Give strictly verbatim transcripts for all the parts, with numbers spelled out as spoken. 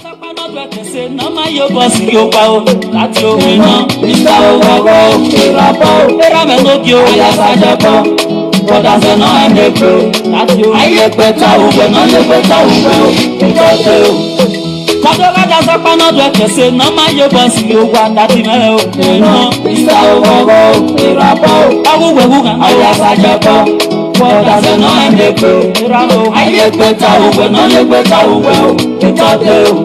Say, no, my, your boss, you go, that's your winner. Mister Ogogo, Irapo, Iramenoki, Oyasajabo. But as a no, I'm the pro. That's your, I get better, who will not get better, who will. Because, uh, Kado Raja Sapa no do eke say, no, my, your boss, you go, that's the man, oh. No, Mister Ogogo, Irapo, Awu, Wewu, Oyasajabo. But as a no, I'm the pro. Iramo, I get better, who will not get better, who will. Because, uh,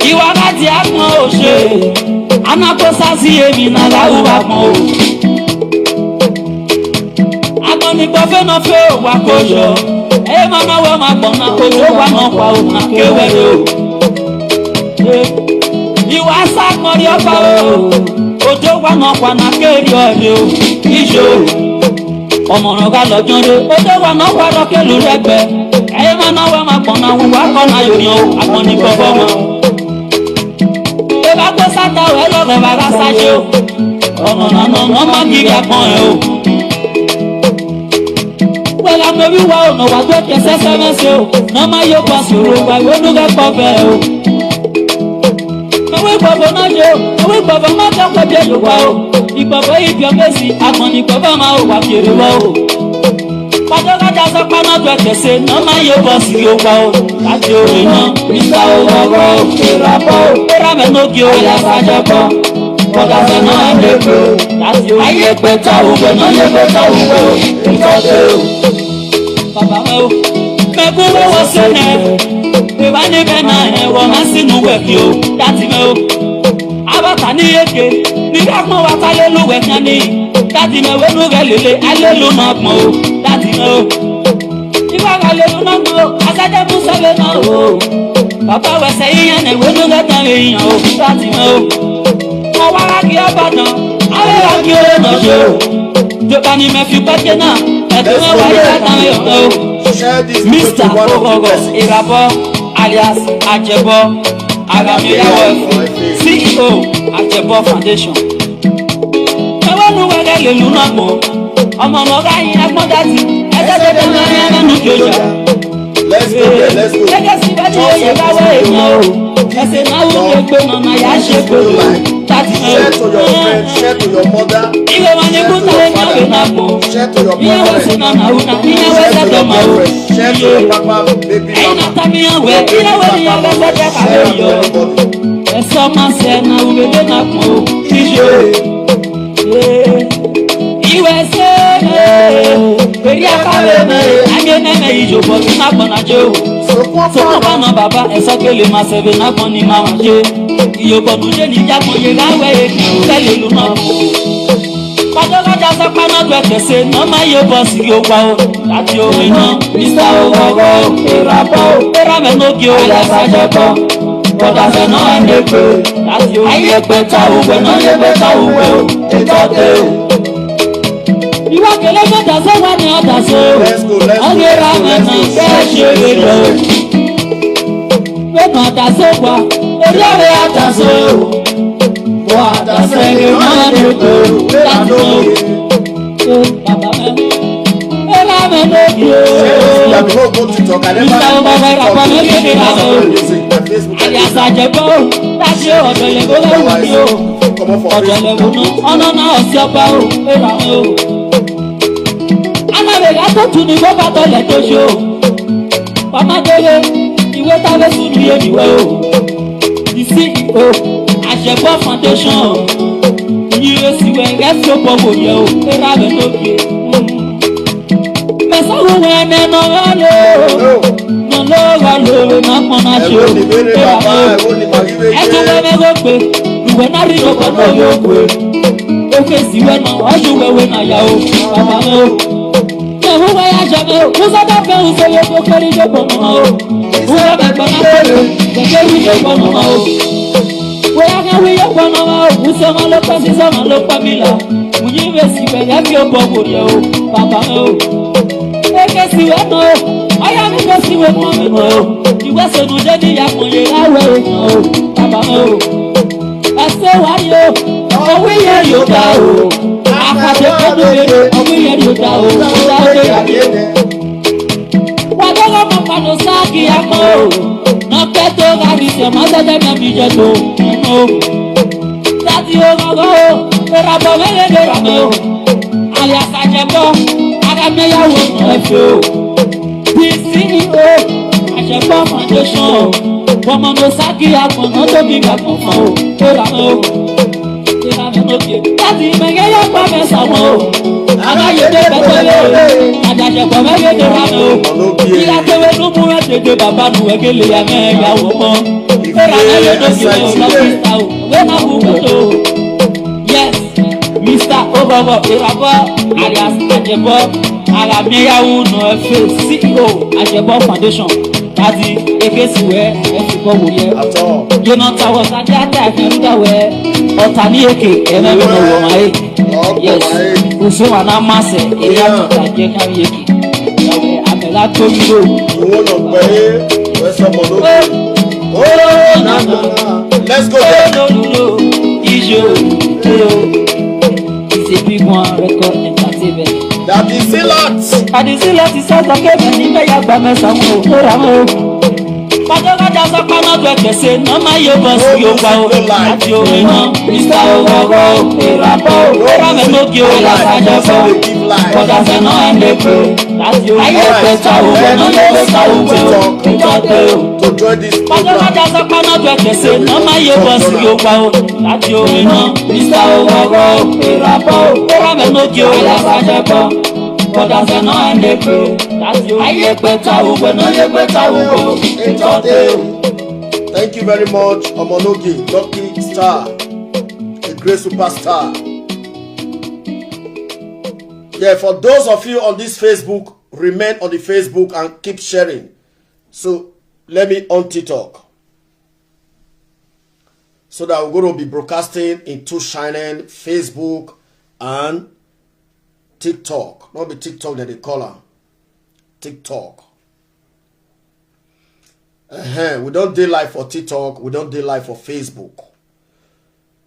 Iwa gati akpọn ose, anakosa si emi na lawu akpọn o. Akpọn ni kpọfe nọ fe o wa ko yọ. Eye ma na wẹ ma gbọn na ojo wa nọ kwa o na kewere o. Iwa sa akpọn ri ọkpa o, ojo wa nọ kwa na keri ọre o. Ijo. Ọmọràn ga lọ́jọ́ rẹ̀, ó dé wà náà wà lọ́kẹ́ lórí ẹgbẹ́. Ẹ̀yin máa náà wà máa pọ̀ náà wà kọ́ náà yòóyàn o, àpọ̀ ní bọ́bọ́ wọn. Ẹ bá gbé sáta o, ẹ lọ rẹ̀ bàrà sáyé o. Ọ̀nà nànà náà má kiri àpọ̀ ẹ̀ o. Wẹ́lá mo bí wa ọ̀nà wà gbé kẹsẹ́ sẹ́mẹ́sẹ́ o, náà má yóò pa sòrò wà ìwé nú rẹ̀ pọ̀ bẹ́ẹ̀ o. Ewe gbọ̀gbọ̀ náà yóò, ewe gbọ̀gbọ̀ máa fẹ́ kó bí Yorùbá o. Ìgbọ̀gbọ̀ ibi ọ̀gbẹ́sì, àgbọ̀n ní gbọ̀gbọ̀ máa wà kiri wọ́ o. Pàtó kájà sọ pé náà tó ẹ̀kẹ́ ṣe, náà máa yóò bọ̀ sí Yorùbá o. Láti orin náà, Mister Ogogo, Ìràpọ̀ o. Ìrà mẹ́ lókè o, ìyá sájà bọ̀. Bọ̀dà sọ náà ẹ̀ lè pè o. Láti orin ayé pé tá òwe náà yẹ pé tá òwe o. Ìtọ́jú o. Baba o, mekuru wo sene, ebani bena e wo masinu weki o, dati me o. Abata ni eke, ni kakmo wata lelu wekani, dati me wenu gelele, alelu na mo, dati me o. Iwa galelu na mo, asade musale na o. Baba we se iya ne wenu gata me iya o, dati me o. Awara ki abadan, awara ki ore na jo. Jọba ni mẹ fi pẹ́kẹ́ náà, ẹ̀dùn mẹ́wàá yìí látàrí ọ̀rẹ́ o. Share this video Mister to one or two Ogogo persons. Irabo alias Ajebo Agamiyawo C E O Ajebo Foundation. Ẹ̀wọ́n nu wẹ́rẹ́ lè lu náà mọ́. Ọmọ ọmọ ọ̀gá yín agbọ́n dátì. Ẹ̀jẹ̀ tẹ̀tẹ̀ máa ń yára nù jọjà. Let's go there, let's go. Gẹ́gẹ́ sí bá ti yẹ yẹ bá wẹ̀ èèyàn o. Ẹsẹ̀ náà wù mí pé màmá yà á ṣe pé o. Láti mọ̀. Share to your friend, share to your mother, share to your father, share to your boyfriend, share to your girlfriend, share to your papa, baby mama, your baby papa, share am to everybody. Ẹ̀sọ́ máa ṣe ẹ̀nà òwe lé máa pọ̀ o. Iwe se me, eri akale me, age ne me ijo bo na gbona jo. Sokwa na baba eso kele ma se be na gbon ni ma wa je. Iyo bo du je ni ja mo ye ga we, kele lu na. Pado ga ja sa pa na gbe ke se, no ma yo bo si yo gba o. Láti orin náà, Mister Ogogo, Ìràpọ̀ o. Ìrà mẹ́ lókè o, ìyá sájà bọ̀. Bọ̀dà fẹ́ náà ẹ̀ lè pè. Láti orin ayé pé tá o wẹ̀ náà yẹ pé tá o wẹ̀ o. Ètò dé o. Ìwọ kele mẹ́ta sọ wà ní ọ̀dà so. Let's go, let's go, let's go, let's go. Ọ̀gẹ̀ rà mẹ́ náà fẹ́ ṣe é lọ. Pé màá dà so wà, orí ọ̀rẹ́ àdà so. Wà á dà sẹ́yìn náà ní o. Láti orin. Share this video, go to talk. I never know what to talk. I never know what to talk. Ayasajẹbọ, láti ọ̀dọ̀ lè gbọ́dọ̀ wù mí o. Ọ̀dọ̀ lè wù nú, ọ̀nà náà ọ̀sẹ̀ ọba o, ẹ̀rọ o. Anábẹ̀rẹ̀ tó tún ní bó bá tọ̀lẹ̀ tó ṣe o. Ọmọdéle, ìwé tábẹ́ sùn ní ènìwẹ̀ o. The C E O, Àṣẹ̀bọ̀ Foundation. Ìyẹn sì wẹ̀ rẹ́ sí ọ̀pọ̀ wò yẹ o, ẹ̀rọ rẹ̀ lókè. Mẹ̀sánwó wẹ̀ ẹ̀mẹ̀ nà wà lò. Nà ló wà lò, nà pọ̀ nà ṣe o. Ẹ̀rọ ni bèrè bàbá, ẹ̀rọ ni màrí wẹ̀ jẹ́. Ẹ̀tún wẹ̀ mẹ́rọ pé, ìwé náà rí ọkọ̀ náà yóò pé. Oke siwe na ọjụ wewe na ya o, baba m o. Ewu we ya jame o, ụzọ dafe ụzọ ya oke kere ije kpọnọ o. Ụzọ mekpọ na kere, kere ije kpọnọ o. We ya ga we ya kpọnọ o, ụzọ ma lo kpasi, ụzọ ma lo kpamila. Unyi we siwe ya fi obo wo ya o, baba m o. Eke siwe no, aya mi ke siwe mo mi mo. Iwe sonu je ni ya mo ye la we o, baba m o. Ẹsẹ̀ wáyé o, òwe yẹn yóò dá o. Àpàdé kọ́dún lè, òwe yẹn yóò dá o. Ó dá ó lè yàgé. Wà lọ́wọ́ mọ̀ pàdé sáàkì àpò o. Nọ̀kẹ́ Tó ga ní ṣe máa ṣẹ́jẹ́ náà fi jẹ tó. Láti ọgọ́gọ́ o, ìràbọ̀ mẹ́lẹ̀ lè rà mọ́ o. Àlẹ́ àṣàjẹbọ́, ara mẹ́yàwó ẹ fi o. Bí C E O, àṣẹbọ́ foundation o. Ọmọ ló ságì àpọ̀nà tó bí gbàgbọ́ fún o. Ó rà mọ́ o. Láti mẹ̀gẹ́ yóò pa mẹ́ sàmọ́ o. Àbáyé dé pẹ́tẹ́lẹ́ o. Àjàṣẹ̀pọ̀ mẹ́gẹ́ dé rà mọ́ o. Ìyá tẹ́wé ló mú ẹ̀ tètè bàbá nu ẹ̀gẹ́ lè yà mẹ́ ìyàwó mọ́. Ìfẹ́ àbáyé dé sí o lọ sí ìta o. Wé máa kú kótó o. Yes, Mister Ogogo Irabo alias Ajebo, ara mi yàwó nù ẹ fẹ́ C E O Ajebo Foundation. Tàbí Ekesiwe ẹ fi bọ́ wò yẹ. At all. Jonathan was at that time ẹ ń dà wẹ́. Ọ̀tá ní èké ẹ náà lọ́wọ́ wọ́n wọ́n ayé. Yes, Usuma na Mase, èyí á tún tà jẹ́ kárí èké. Ìyàwó Amẹ́lá tó ń lò. Owó náà pẹ́ é, wẹ́ sọ́mọ ló dé. Oh, na, na, na. Let's go there. Lolo, ijo, yo. It's a big one, record entertainment. That is a lot. Àdìsí láti sọ́sọ́ kébẹ̀ ní bẹ́yà gba mẹ́sàn-án o, ó rà mọ́ o. Pàtó kájà sọ pé ọmọ tó ẹgbẹ́ ṣe náà máa yọ bọ̀ sí yóò pa o. Láti orin náà, Mister Ogogo, Irabo, ó rà mẹ́ lókè o, lásàjọ sọ. Kọjá sẹ́ náà ẹ̀ lè pè. Láti orin náà, pẹ̀tà o, pẹ̀tà o, pẹ̀tà o, pẹ̀tà o. To join this program. Pàtó kájà sọ pé ọmọ tó ẹgbẹ́ ṣe náà máa yọ bọ̀ sí yóò pa o. Láti orin náà, Mister Ogogo, Irabo, ó rà mẹ́ lókè o, lásàjọ sọ. Kọjá sẹ́ náà ẹ̀ lè pè. Láti orin ayé pẹ̀tà o, pẹ̀tà o, pẹ̀tà o, pẹ̀tà o. Thank you very much, Omonoge, Lucky Star, a great superstar. Yeah, for those of you on this Facebook, remain on the Facebook and keep sharing. So let me on TikTok. So that we're going to be broadcasting in two channels, Facebook and TikTok. Not be TikTok that they call her. TikTok. Uh-huh. We don't do live for TikTok. We don't do live for Facebook.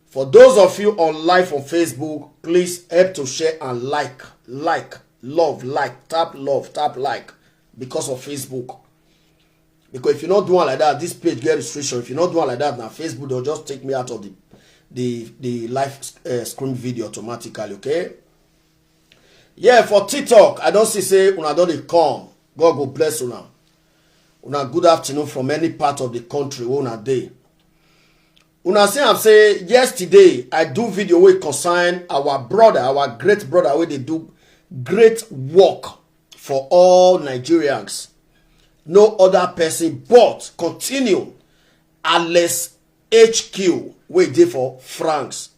For those of you on live on Facebook, please help to share and like, like, love, like, tap love, tap like because of Facebook. Because if you not do one like that, this page get restriction. If you not do one like that, now Facebook they'll just take me out of the the the live uh, screen video automatically. Okay. Yeah, for TikTok, I don't see say una don dey come. God go bless una. Una good afternoon from any part of the country where una dey. Una see am say yesterday I do video wey concern our brother, our great brother wey dey do great work for all Nigerians. No other person but continue Alex H Q wey dey for France.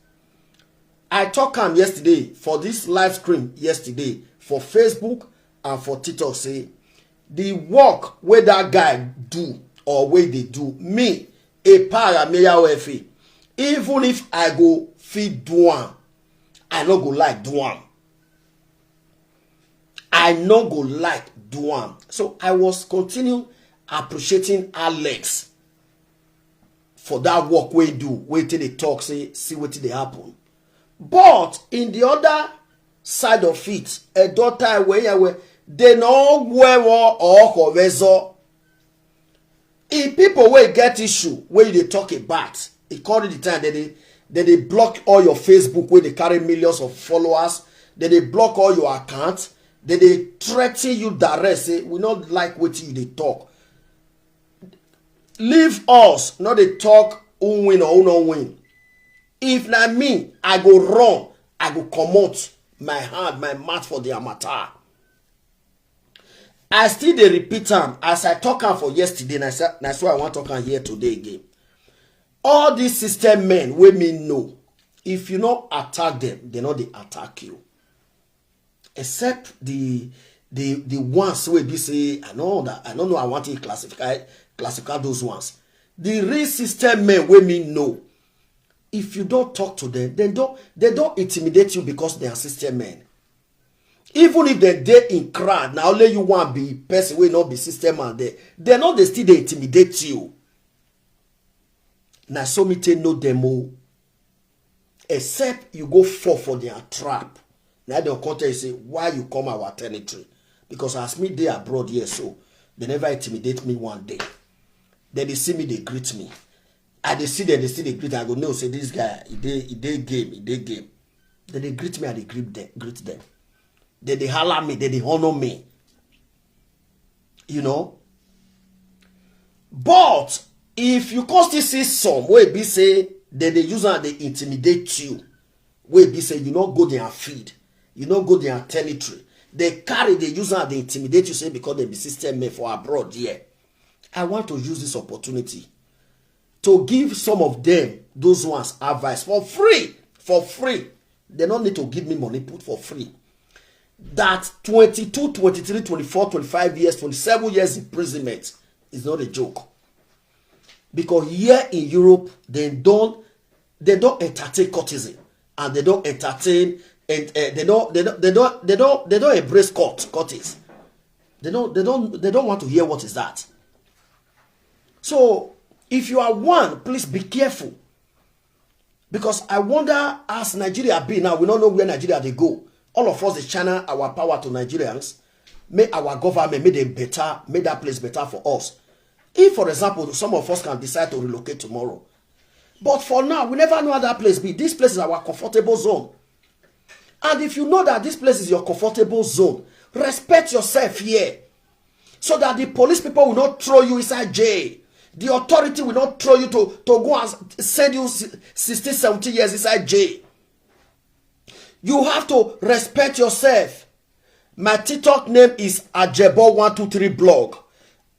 I talk am yesterday for this live stream yesterday for Facebook and for TikTok say the work wey that guy do or wey dey do me a para meya oefe, even if I go fit do am, I no go like do am. I no go like do am. So I was continue appreciating Alex for that work wey do, wey take dey talk say see wetin dey happen. But in the other side of it, Edo Tai wey wey dey no wewo or kovezo. If people wey get issue wey you dey talk about, e come reach the time dem dey dem dey block all your Facebook wey dey carry millions of followers, dem dey block all your account, dem dey threaten you direct say we no like wetin you dey talk. Leave us, no dey talk who win or who no win. If na me, I go run, I go comot my hand, my mouth for their matter. I still dey repeat am as I talk am for yesterday, na so I wan talk am here today again. All these system men wey me know, if you no attack them, they no dey attack you. Except the the the ones wey be say I no I no know I want to classify classify those ones. The real system men wey me know, if you don't talk to them, then don't they don't intimidate you because they are system men. Even if they dey in crowd, na only you wan be person wey no be system man there. They no dey still dey intimidate you. Na so me take know them o. Except you go fall for their trap. Na dem come tell you say why you come our territory. Because as me dey abroad here so, they never intimidate me one day. Then they see me, they greet me. I dey see them, they still dey greet. I go know say this guy, he dey, he dey game, he dey game. Then they greet me, I dey greet them, greet them. Then they holler me, then they honor me. You know. But if you come still see some wey be say dem dey use am dey intimidate you, wey be say you no go their field, you no go their territory, they carry, they use am dey intimidate you, say because they be system men for abroad here. I want to use this opportunity to give some of them, those ones, advice for free, for free. They don't need to give me money, put for free. That twenty-two, twenty-three, twenty-four, twenty-five years, twenty-seven years imprisonment is not a joke. Because here in Europe, they don't, they don't entertain courtesan, and they don't entertain, and uh, they don't, they don't, they don't, they don't, they don't embrace court, courtesy. They don't, they don't, they don't want to hear what is that. So if you are one, please be careful. Because I wonder, as Nigeria be now, we don't know where Nigeria they go. All of us, they channel our power to Nigerians. Make our government, make them better, make that place better for us. If, for example, some of us can decide to relocate tomorrow. But for now, we never know how that place be. This place is our comfortable zone. And if you know that this place is your comfortable zone, respect yourself here. So that the police people will not throw you inside jail. The authority will not throw you to, to go and send you si- sixteen, seventeen years inside jail. You have to respect yourself. My TikTok name is Ajebo one two three blog.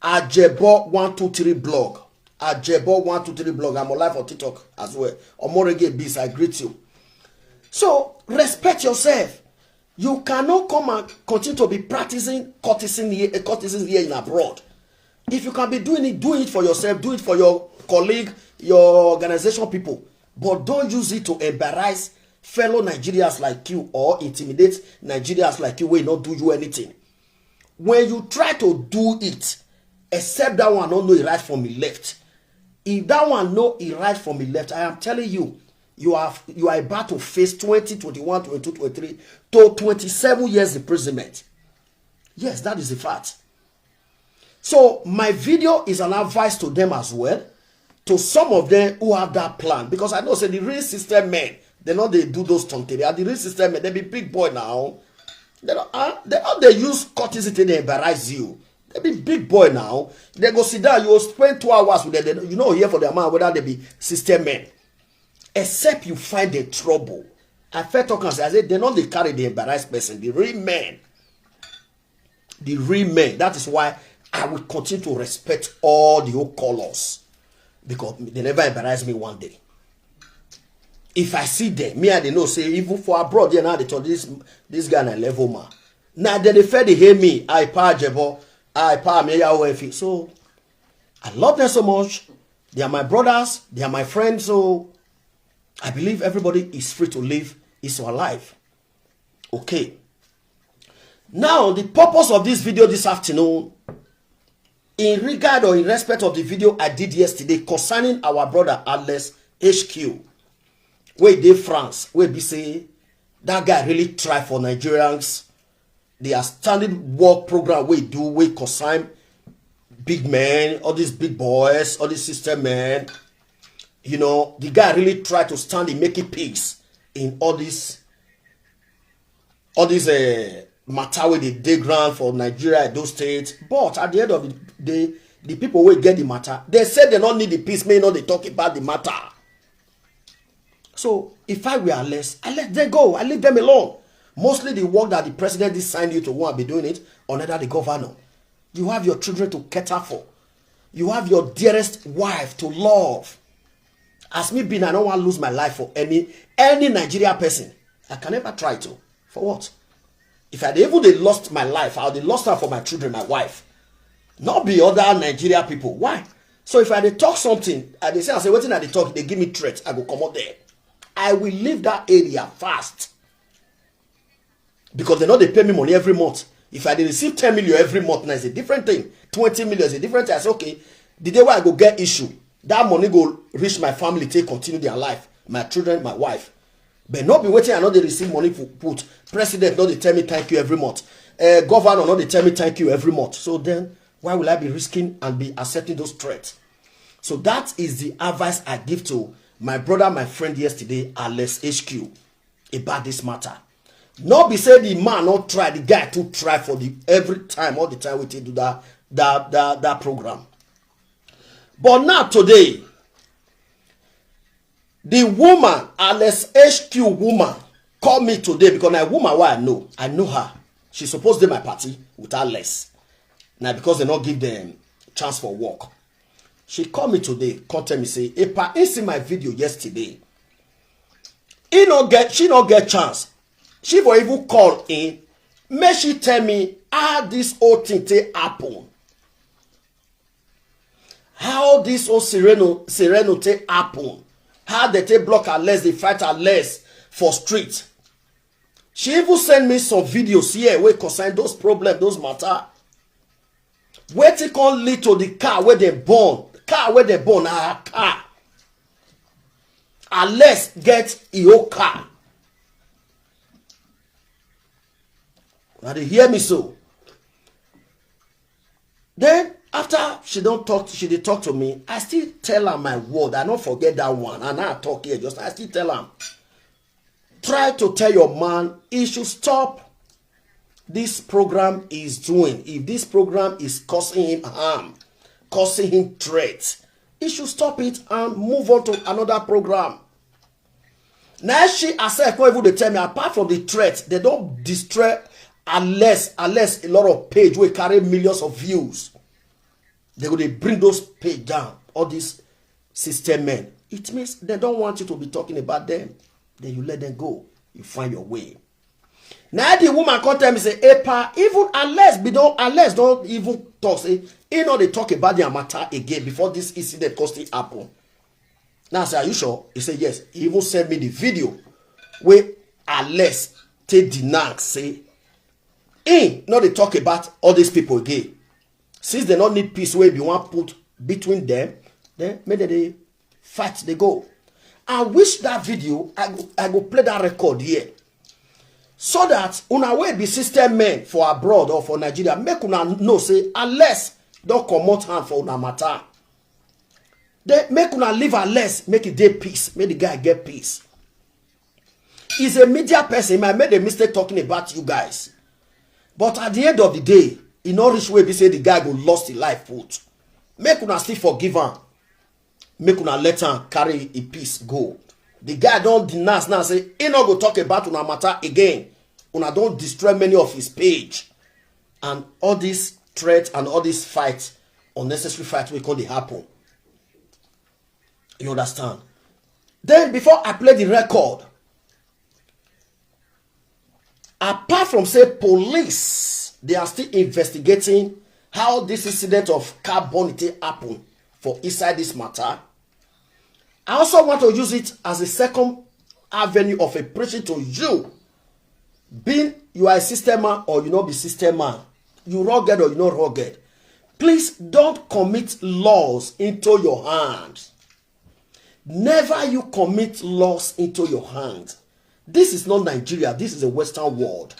Ajebo one two three blog. Ajebo one two three blog. I'm on live on TikTok as well. Omorege Beast, I greet you. So respect yourself. You cannot come and continue to be practicing courtesan here, eh, courtesan here in abroad. If you can be doing it, do it for yourself, do it for your colleague, your organization people. But don't use it to embarrass fellow Nigerians like you or intimidate Nigerians like you wey no do you anything. When you try to do it, except that one no know e right from e left. If that one know e right from e left, I am telling you, you are, you are about to face twenty, twenty-one, twenty-two, twenty-three to twenty-seven years imprisonment. Yes, that is the fact. So my video is an advice to them as well, to some of them who have that plan, because I know say the real system men, they know they do those things. They are the real system men. They be big boy now. They don't, uh, they don't, they use courtesy to dey embarrass you. They be big boy now. They go sit down. You go spend two hours with them. They, you know, hear for their man whether they be system men. Except you find the trouble. I felt talk and say, I say they know they carry the embarrassed person. The real men, the real men. That is why I will continue to respect all the old colors, because they never embarrass me one day. If I see them, me I dey know say even for abroad here now they talk this, this guy na level man. Now they dey fair, they hear me. I pa Jebo, I pa me ya wefi. So I love them so much. They are my brothers. They are my friends. So I believe everybody is free to live his or her life. Okay. Now the purpose of this video this afternoon, in regard or in respect of the video I did yesterday concerning our brother Alex H Q, wey dey France, wey be say that guy really try for Nigerians. They are standing work program wey do, wey concern big men, all these big boys, all these system men. You know, the guy really try to stand in making peace in all this, all this uh, matter wey dey dey ground for Nigeria, those states. But at the end of the day, the people wey get the matter, they say they don't need the peace, may not they talk about the matter. So if I were less, I let them go. I leave them alone. Mostly the work that the president did sign you to want be doing it, or neither the governor. You have your children to cater for. You have your dearest wife to love. As me being, I don't want to lose my life for any any Nigeria person. I can never try to. For what? If I dey even dey lost my life, I dey lost her for my children, my wife. Not be other Nigeria people. Why? So if I dey talk something, I dey say, I say, wetin I dey talk, they give me threat, I go comot there. I will leave that area fast. Because they know they pay me money every month. If I dey receive ten million every month, now it's a different thing. Twenty million is a different thing. I say, okay, the day where I go get issue, that money go reach my family, take continue their life, my children, my wife. But not be waiting, I know they receive money for put. President, no, they tell me thank you every month. Uh, governor, no, they tell me thank you every month. So then, why will I be risking and be accepting those threats? So that is the advice I give to my brother, my friend yesterday, Alex H Q, about this matter. Not be say the man not try, the guy too try for the every time, all the time we take do that that that that program. But now today, the woman, Alex H Q woman, call me today because na woman wey I know. I know her. She suppose dey my party with Alex. Now because they not give them chance for work. She call me today, come tell me say, Epa, he see my video yesterday. He not get, she not get chance. She for even call in. Make she tell me how this whole thing take happen. How this whole Sereno Sereno take happen? How they take block Alex, they fight Alex for street. She even send me some videos here wey concern those problems, those matter. Wetin come lead to the car where they born, car where they born, her car. Alex get e own car. Now they hear me so. Then after she don't talk, she dey talk to me. I still tell her my word. I don't forget that one. And I talk here just, I still tell her, try to tell your man he should stop this program he's doing. If this program is causing him harm, causing him threat, he should stop it and move on to another program. Now she herself come even dey tell me, apart from the threat, they don't destroy unless unless a lot of page will carry millions of views. They go dey bring those page down. All these system men. It means they don't want you to be talking about them. Then you let them go. You find your way. Now the woman come tell me say, Epa, even unless be don't unless don't even talk say he no dey talk about the matter again before this incident come still happen. Now I say, are you sure? He say yes. He even send me the video where Alex take denounce say he no dey talk about all these people again. Since they no need peace wey be wan put between them, then make dem dey fight dey go. I wish that video, I go I go play that record here so that una wey be system men for abroad or for Nigeria, make una know say Alex don comot hand for una matter. Then make una leave Alex, make e dey peace, make the guy get peace. He's a media person, he might make a mistake talking about you guys. But at the end of the day, e no reach wey be say the guy go lost his life put. Make una still forgive am. Make una let am carry e peace go. The guy don denounce now say he no go talk about una matter again. Una don destroy many of his page. And all this threat and all this fight, unnecessary fight wey come dey happen. You understand? Then before I play the record, apart from say police, they are still investigating how this incident of car burning take happen for inside this matter. I also want to use it as a second avenue of a preaching to you. Being you are a system man or you not be system man, you rugged or you not rugged, please don't commit laws into your hand. Never you commit laws into your hand. This is not Nigeria. This is a Western world.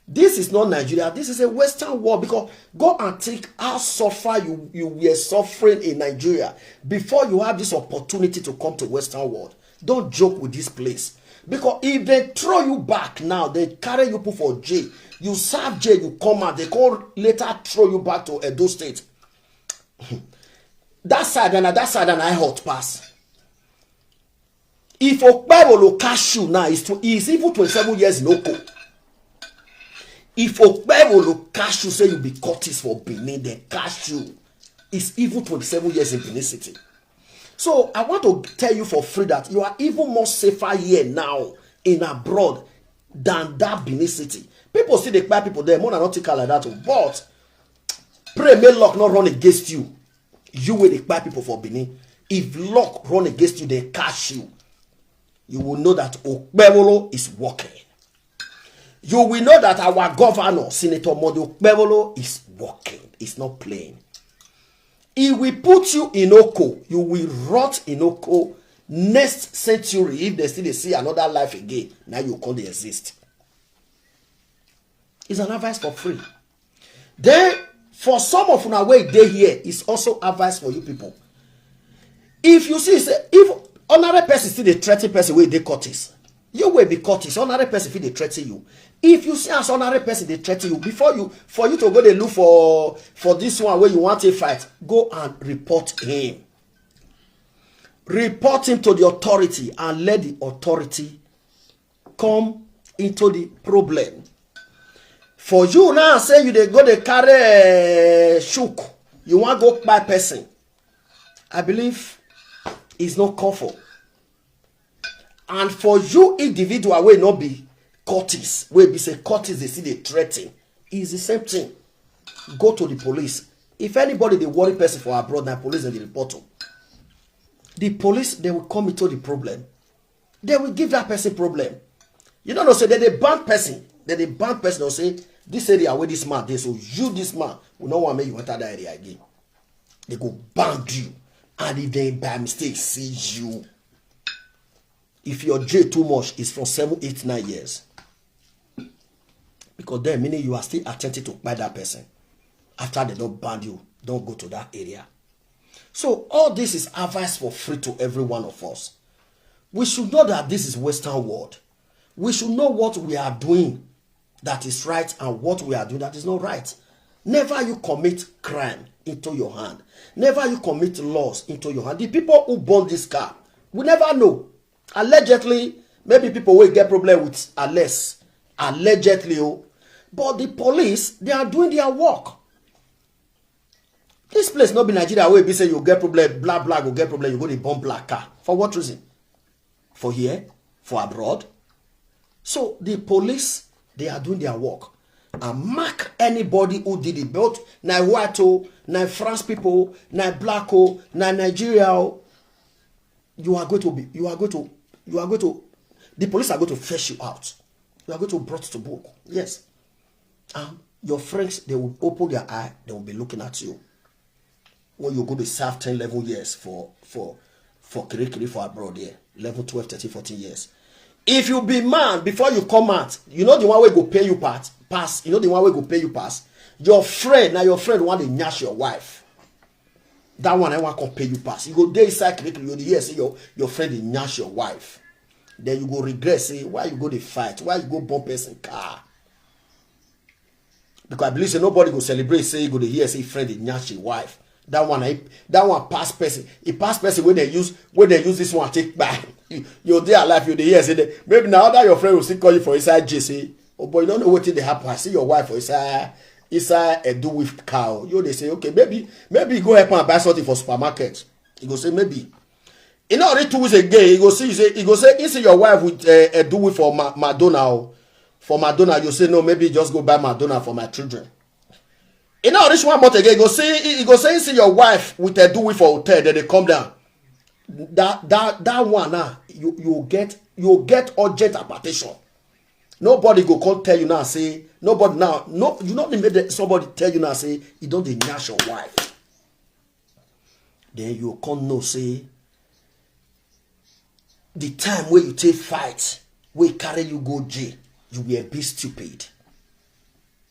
This is not Nigeria. This is a Western world. Because go and think how suffer you, you were suffering in Nigeria before you have this opportunity to come to Western world. Don't joke with this place. Because if they throw you back now, they carry you put for jail. You serve jail, you come out, they come later throw you back to Edo State. That side and that side and I hot pass. If Okpebholo catch you now, he's, tw- he's even twenty-seven years in Oko. If Okpebholo catch you, say you be cultist for Benin, then catch you, it's even twenty-seven years in Benin City. So I want to tell you for free that you are even more safer here now in abroad than that Benin City. People see the kpai people there, more than not take like that. Oh. But pray may luck not run against you. You will the kpai people for Benin. If luck run against you, they catch you. You will know that Okpebholo is working. You will know that our governor, Senator Monday Okpebholo, is working. It's not playing. He will put you in Oko. You will rot in Oko next century if they still dey see another life again. Now you can't exist. It's an advice for free. Then, for some of una wey dey here, it's also advice for you people. If you see say, if ordinary person still dey threaten person wey dey courtis, you wey be courtis, ordinary person fit dey threaten you. If you see as ordinary person dey threaten you, before you, for you to go dey look for, for this one wey you want to fight, go and report him. Report him to the authority and let the authority come into the problem. For you now, say you dey go dey carry, eh, shook, you wan go kpai person, I believe is not call for. And for you individual wey no be courtis, wey be say courtis dey still dey threaten, is the same thing. Go to the police. If anybody dey worry person for abroad, na police dem dey report to. The police, they will come into the problem. They will give that person problem. You don't know say they dey ban person. They dey ban person or say, "This area where this man dey, so you, this man, we no want make you enter that area again." They go ban you. And if they by mistake see you, if your jail too much, is from seven, eight, nine years. Because then, meaning you are still attempting to kpai that person. After they don't ban you, don't go to that area. So all this is advice for free to every one of us. We should know that this is Western world. We should know what we are doing that is right and what we are doing that is not right. Never you commit crime into your hand. Never you commit laws into your hand. The people who burn this car, we never know. Allegedly, maybe people will get problem with Alex. Allegedly, oh. But the police, they are doing their work. This place not be Nigeria where be say you get problem, blah, blah, go get problem, you go dey burn black car. For what reason? For here? For abroad? So the police, they are doing their work. And mark anybody who did it. But na white, oh, na France people, na black, oh, na Nigeria, oh. You are going to be, you are going to, you are going to, the police are going to fetch you out. You are going to brought to book. Yes. Um, your friends, they will open their eye, they will be looking at you. When you go to serve ten, eleven years for, for, for Kirikiri for abroad here, eleven, twelve, thirteen, fourteen years. If you be man, before you come out, you know the one wey go pay you pass, pass, you know the one wey go pay you pass. Your friend, now your friend want to nyash your wife. That one I want to pay you pass. You go dey inside Kirikiri, you dey hear say your, your friend dey nyash your wife. Then you go regret, say, "Why you go dey fight? Why you go burn person car?" Because I believe say nobody go celebrate, say you go dey hear say friend dey nyash him wife. That one, I, that one pass person. He pass person when they use, when they use this one take back. You, you dey alive, you dey hear say that. Maybe now that your friend will still call you for inside jail, say, "Oh boy, you don't know what they happen. I see your wife for inside, inside a do with cow." You dey say, "Okay, maybe, maybe you go help and buy something for supermarket." He go say, "Maybe." You know, already two weeks again, he go see, you say, he go say, "You see your wife with, uh, a do with for Ma-, Madonna, oh. For Madonna." You say, "No, maybe just go buy Madonna for my children." You know, reach one month again, he go see, he, he go say, "You see your wife with a do with for hotel, then they come down." That, that, that one now, you, you get, you get urgent hypertension. Nobody go come tell you now, say, nobody now, no, you not need make somebody tell you now, say, you don't dey nyash your wife. Then you come know, say, the time where you take fight, we carry you go jail, you will be stupid.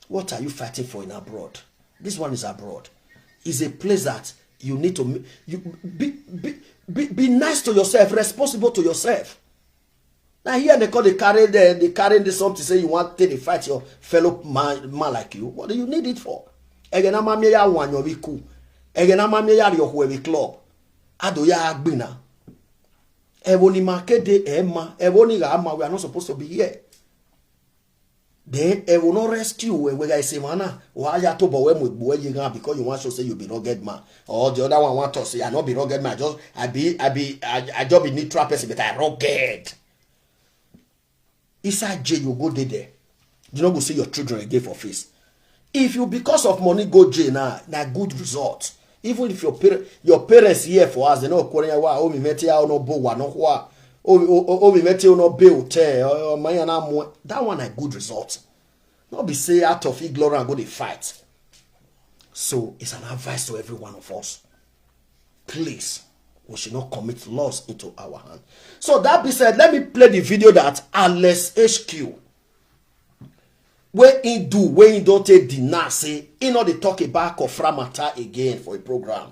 What are you fighting for in abroad? This one is abroad. It's a place that you need to ma-, you be, be, be, be nice to yourself, responsible to yourself. Now here they call, they carry the, they carry the something, say you want to fight your fellow man, man like you. What do you need it for? Ege na mamie ya wanyo wiku. Ege na mamie ya yo huevi club. Ado ya agbina. Evo ni makede ema. Evo ni ga ama. We are not supposed to be here. Then e will not rescue we, we guys say, "Mana, wa ya to bo we mu gbo ye gan," because you want to say you be rugged man. Or the other one want to say, "I not be rugged man. I just, I be, I be, I, I just be neutral person, but I rugged." Inside jail, you go dey there. You no go see your children again for face. If you, because of money, go jail now, na good result. Even if your parent, your parents here for us, they no quarrel, wa, oh, mi meti ya, oh, no bo, wa, no, wa. Oh, oh, oh, oh, mi meti, oh, no be hotel, oh, oh, my, na mo. That one a good result. Not be say out of ignorance go dey fight. So it's an advice to every one of us. Please, we should not commit laws into our hand. So that be said, let me play the video that Alex H Q, where he do, where he don't take deny, say, he not dey talk about Kofra matter again for a program.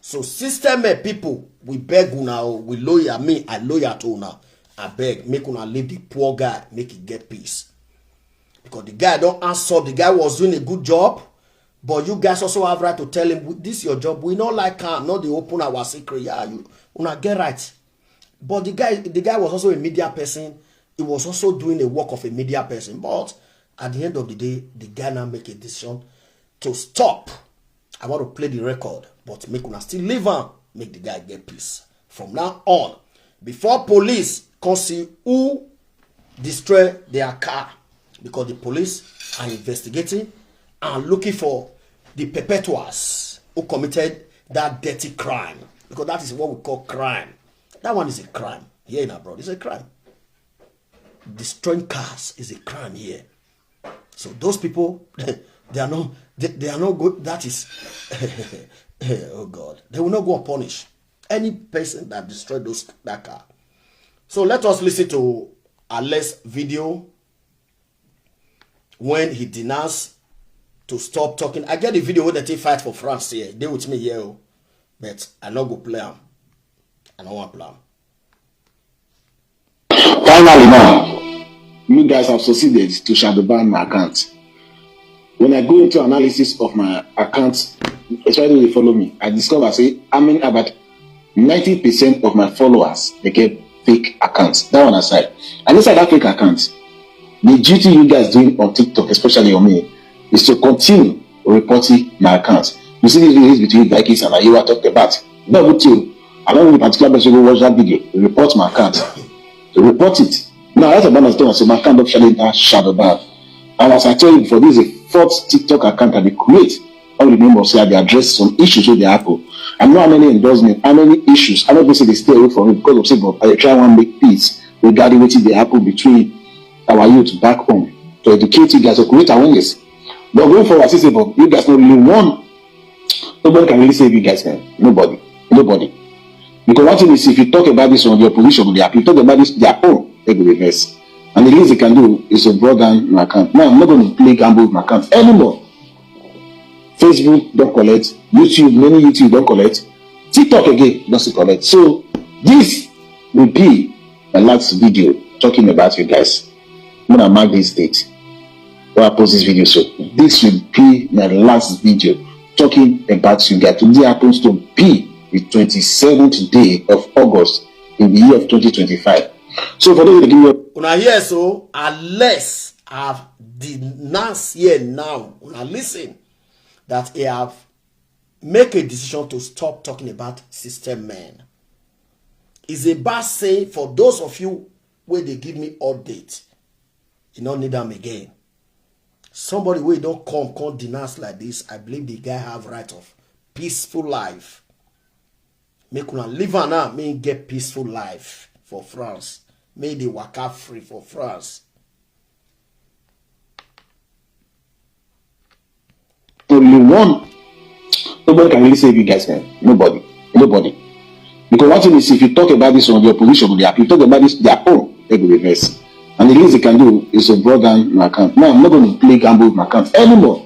So system men people, we beg una o, we loyal, me I loyal to una. I beg, make una leave the poor guy, make he get peace. Because the guy don't answer, the guy was doing a good job, but you guys also have right to tell him, "This is your job, we not like am, not dey open our secret." Yeah, you una get right. But the guy, the guy was also a media person. He was also doing a work of a media person. But at the end of the day, the guy now make a decision to stop. I want to play the record, but make una still leave am, make the guy get peace. From now on, before police come see who destroy their car, because the police are investigating and looking for the perpetuals who committed that dirty crime, because that is what we call crime. That one is a crime. Here in abroad, it's a crime. Destroying cars is a crime here. So those people, they are not, they, they are not good. That is, oh God, they will not go unpunished. Any person that destroyed those, that car. So let us listen to Alex video when he denounce to stop talking. I get the video where they take fight for France here. They with me here, oh. But I no go play am. I no wan play am. Finally now, you guys have succeeded to shadow ban my account. When I go into analysis of my account, especially when you follow me, I discover say how many, about ninety percent of my followers, they get fake accounts. That one aside. And inside that fake account, the duty you guys doing on TikTok, especially on me, is to continue reporting my account. You see this video is between Daikis and Ayiwa talked about. Not good too. I don't know the particular person who watch that video. Report my account. Report it. Now, that's a banner stone. So my account officially enter shadow ban. And as I tell you before, this is a fourth TikTok account I dey create. All the members say I dey address some issues wey dey happen. I know how many endorsement, how many issues. I no go say they stay away from it because of say, but I try wan make peace regarding wetin dey happen between our youth back home to educate you guys, to create awareness. But going forward, I see say, but you guys no really want. Nobody can really save you guys, man. Nobody. Nobody. Because one thing is, if you talk about this one, the opposition will be happy. You talk about this, their own, they go reverse. And the least they can do is to brought down my account. Now, I'm not going to play gamble with my account anymore. Facebook don't collect, YouTube, many YouTube don't collect, TikTok again don't still collect. So this will be my last video talking about you guys. I'm gonna mark this date where I post this video. So this will be my last video talking about you guys. Today happens to be the twenty-seventh day of August in the year of twenty twenty-five. So for those that give me Una hear so, Alex have denounced here now. Una listen that he have make a decision to stop talking about system men. It's a bad saying for those of you where they give me update. You don't need them again. Somebody wey don't come, come denounce like this, I believe the guy have right of peaceful life. Make una leave am now, make he get peaceful life for France. Make he dey waka free for France. Only one. Nobody can really save you guys, man. Nobody. Nobody. Because one thing is, if you talk about this one, the opposition will be happy. You talk about this, their own, they will reverse. And the least they can do is to brought down my account. Now, I'm not going to play gamble with my account anymore.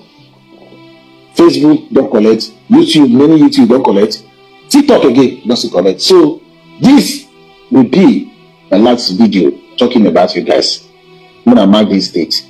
Facebook don't collect, YouTube, many YouTube don't collect, TikTok again don't still collect. So this will be my last video talking about you guys. I'm gonna mark this date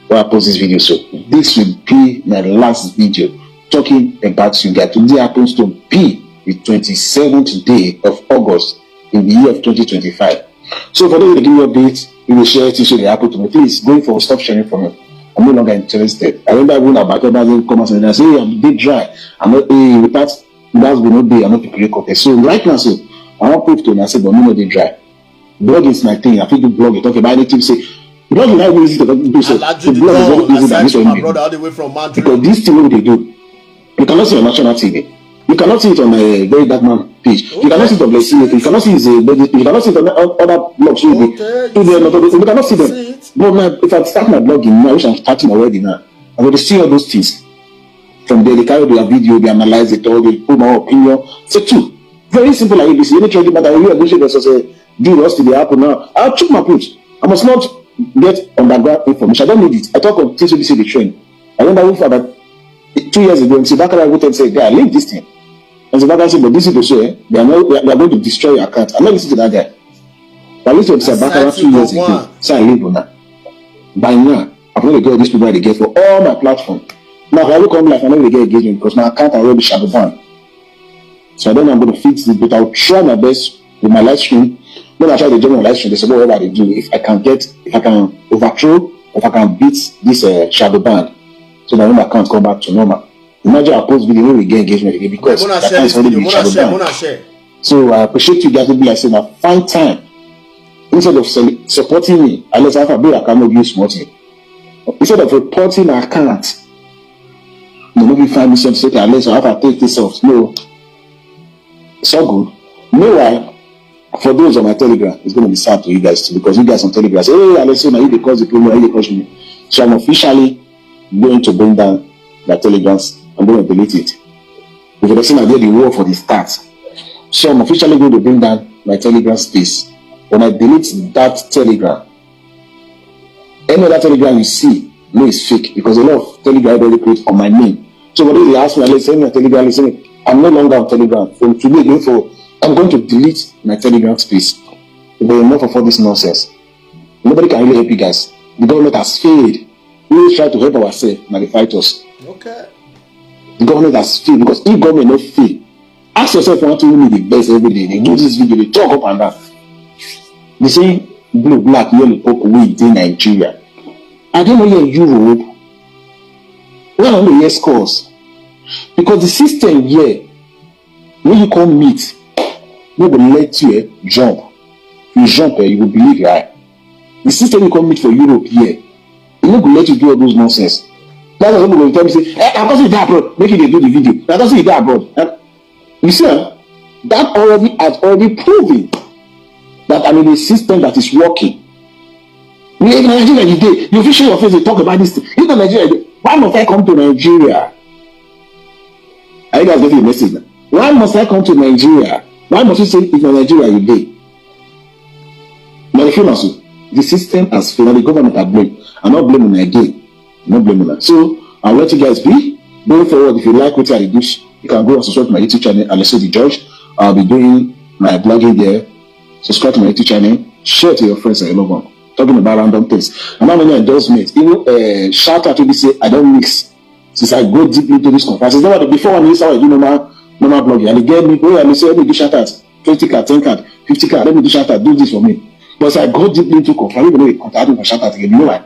where I post this video. So this will be my last video talking about you guys. Today happens to be the twenty-seventh day of August in the year of twenty twenty-five. So for those that give me updates, you will share things wey dey happen to me. Please, going forward, stop sharing for me. I'm no longer interested. I remember when about others wey come out and say, "Hey, I'm dey dry. I'm not, hey, without, without we no dey, I'm not prepared contest." So right now, so I wan prove to una say, but me no dey dry. Blogging is my thing. I fit do blogging, talk about anything. Say blogging na easy to do. So Alhaji to the blog is Don, very easy than aside this from my one. Brother all the way from Because Madrid. This thing wey we dey do, you cannot see it on national T V. You cannot see it on a very dark man page. You cannot see it on the C A P. You cannot see it on other blogs. So you, Okay, if they're not, you cannot see them. See it. But now, if I start my blogging now, which I'm starting already now, I'm going to see all those things. From there, they carry their video, they analyze it all, they put my opinion. So two, very simple like A B C. Any trending matter, you are going to say, "Dude, what's the happen now?" I'll check my page. I must not get underground information. I don't need it. I talk of things wey be say dey trend. I remember even for about two years ago, M C Bakala go tell say, "Guy, leave this thing." And Zabaka say, but these people say, eh, they are not, they are going to destroy your account. I'm not listening to that guy. I listened to Zabaka two years ago. Say I leave una. By now, I've not get all these people that they get for all my platform. Now, if I look on life, I never get engagement because my account already shadow banned. So I don't know I'm going to fix this, but I'll try my best with my live stream. When I try to join my live stream, they say, whatever they do, if I can get, if I can overthrow, if I can beat this uh, shadow ban, so that when my account come back to normal. Imagine I post video, we get engagement again because the account already been shadow ban. So I appreciate you guys. Be like, say, now find time instead of supporting me, unless I have a bill, I cannot use money. Instead of reporting my account, you know, we find me something, okay, unless I have to take this off. No, it's all good. Meanwhile, for those on my Telegram, it's going to be sad to you guys too, because you guys on Telegram say, hey, Alessio, now you dey cause the problem, you dey cause me. So I'm officially going to bring down my Telegrams. I'm going to delete it. Because I say I did the war for the start. So I'm officially going to bring down my Telegram space. When I delete that Telegram, any other Telegram you see, no, it's fake because a lot of Telegram already create on my name. So when they ask me, I say, send me a Telegram, I say, I'm no longer on Telegram. From today, going forward, I'm going to delete my Telegram space. But enough of all this nonsense. Nobody can really help you guys. The government has failed. We always try to help ourselves, now they fight us. Okay. The government has failed because if government not fail, ask yourself one thing, who the best every day. They do this video, they talk up and down. They say blue, black, yellow, purple, we in Nigeria. I don't know here in Europe. Why don't they hear scores? Because the system here, when you come meet, no go let you eh, jump. You jump, eh, you will believe your eye. The system you come meet for Europe here, e no go let you do all those nonsense. That's why people go tell me say, eh, I don see you dey abroad, make you dey do the video. I don see you dey abroad. Eh, you see, eh, that already has already proven that I'm in a system that is working. We in Nigeria you dey, you fit show your face and talk about this thing. If na Nigeria you dey, why must I come to Nigeria? Are you guys getting the message now? Why must I come to Nigeria? Why must you say if na Nigeria you dey? Now if you must, the system has failed. The government are blamed. I'm not blaming again. I'm not blaming that. So I'll let you guys be. Going forward, if you like what I do, you can go and subscribe to my YouTube channel, Alessio the Judge. I'll be doing my blogging there. Subscribe to my YouTube channel. Share to your friends and your loved one. Talking about random things. I'm not many endorsements. Even uh, shout out to me say I don't mix. Since I go deep into this conference, it's not before when you saw I do normal normal blogging. And again, me go and say, let me do shout out, twenty card, ten card, fifty card, let me do shout out, do this for me. But as I go deep into conference, people don't contact me for shout out again. You know why?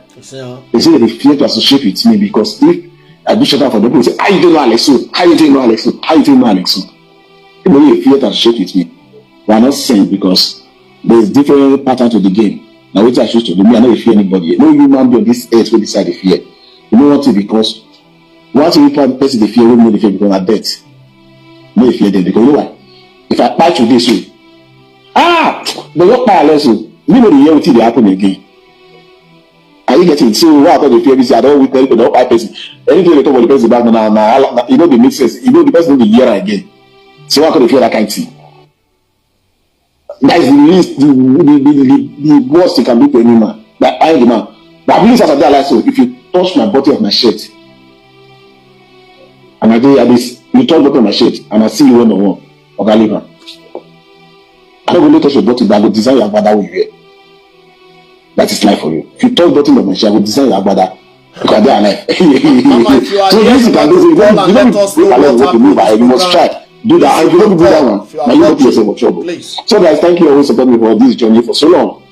They say they fear to associate with me because if I do shout out for them, people say, how you doing, Alexo? How you doing, Alexo? How you doing, Alexo? People really fear to associate with me. But I'm not saying because there's different pattern to the game. Now what I choose to do, me, I no dey fear anybody. No human being on this earth wey decide to fear. You know what? Because once you person dey fear, wey no dey fear because na death. No dey fear them because you know why? If I kpai today so, ah, they no kpai less o. Me no dey hear wetin dey happen again. Are you getting? So why I don dey fear be say I don witness people don kpai person. Anything they talk about the person back na na na e no dey make sense. E no, the person no dey hear am again. So why I come dey fear that kind thing? That is the least, the the the the, the worst you can do to any man. That I the man. But at least as I dey alive so, if you touch my body of my shirt, and I dey at this, you touch body of my shirt, and I see you one on one, oga leave am. I no go let touch your body, but I go design your agbada wey you wear. That is life for you. If you touch body of my shirt, I go design your agbada. Because I dey alive. Mama, if you are So here, this you you can have do, to you call don't, and you let don't us know make a what lot of work to happened me, with but this you must program. try. Do that. And if you don't do that one, If you are now you put watching, yourself for trouble. Please. So guys, thank you always for me for this journey for so long.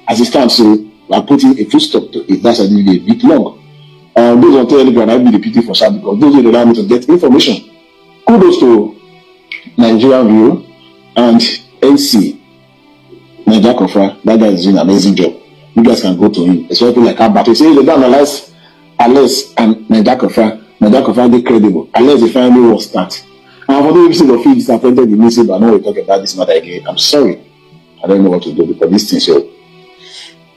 As it stands, so we are putting a full stop to it. That's why this day a bit long. Um, those on Telegram, I be the pity for sure because those will allow me to get information. Kudos to Nigerian View and N C. Naija Kofra, that guy is doing an amazing job. You guys can go to him. Especially like Albert. You say they don't analyze Alex and Naija Kofra. Naija Kofra dey credible. Alex dey finally work start. And for those people who feel disappointed in me, say, but I no wan talk about this matter again. I'm sorry. I don't know what to do because this thing so.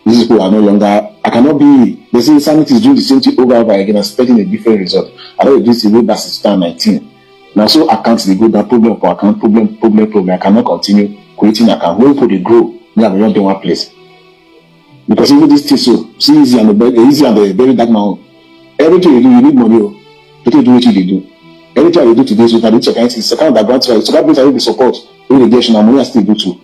These people are no longer. I cannot be. They say sanity is doing the same thing over and over again, expecting a different result. I don't do this way back since two thousand nineteen. Now so accounts they go down, problem for account, problem, problem, problem. I cannot continue creating account. When people they grow, me I will not do one place. Because even this thing so, see easy and the very, easy and the very dark now. Everything you do, you need money. Oh. People do what you do. Anything I dey do today, so if I dey check anything, it's a kind of background, it's a kind of place I dey support. Wey dey get una money, I still do too.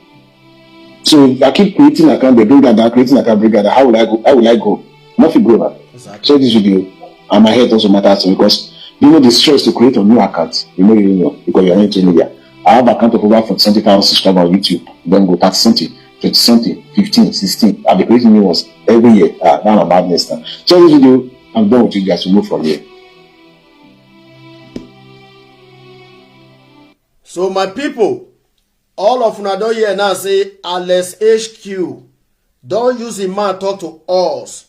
So if I keep creating account, they bring that down, creating account, bring that down. How will I go? How will I go? Nothing grow back. Exactly. Share this video, and my head also matters to me, because you know the stress to create a new account. You know, you know, because you're not into media. I have account of over forty something thousand subscribers on YouTube. Then go thirty something, twenty something, fifteen, sixteen. I'll be creating new ones every year. Ah, now I'm madness now. Share this video. I'm done with you guys. We move from here. So my people, all of una don hear now say Alex H Q don use him mouth talk to us.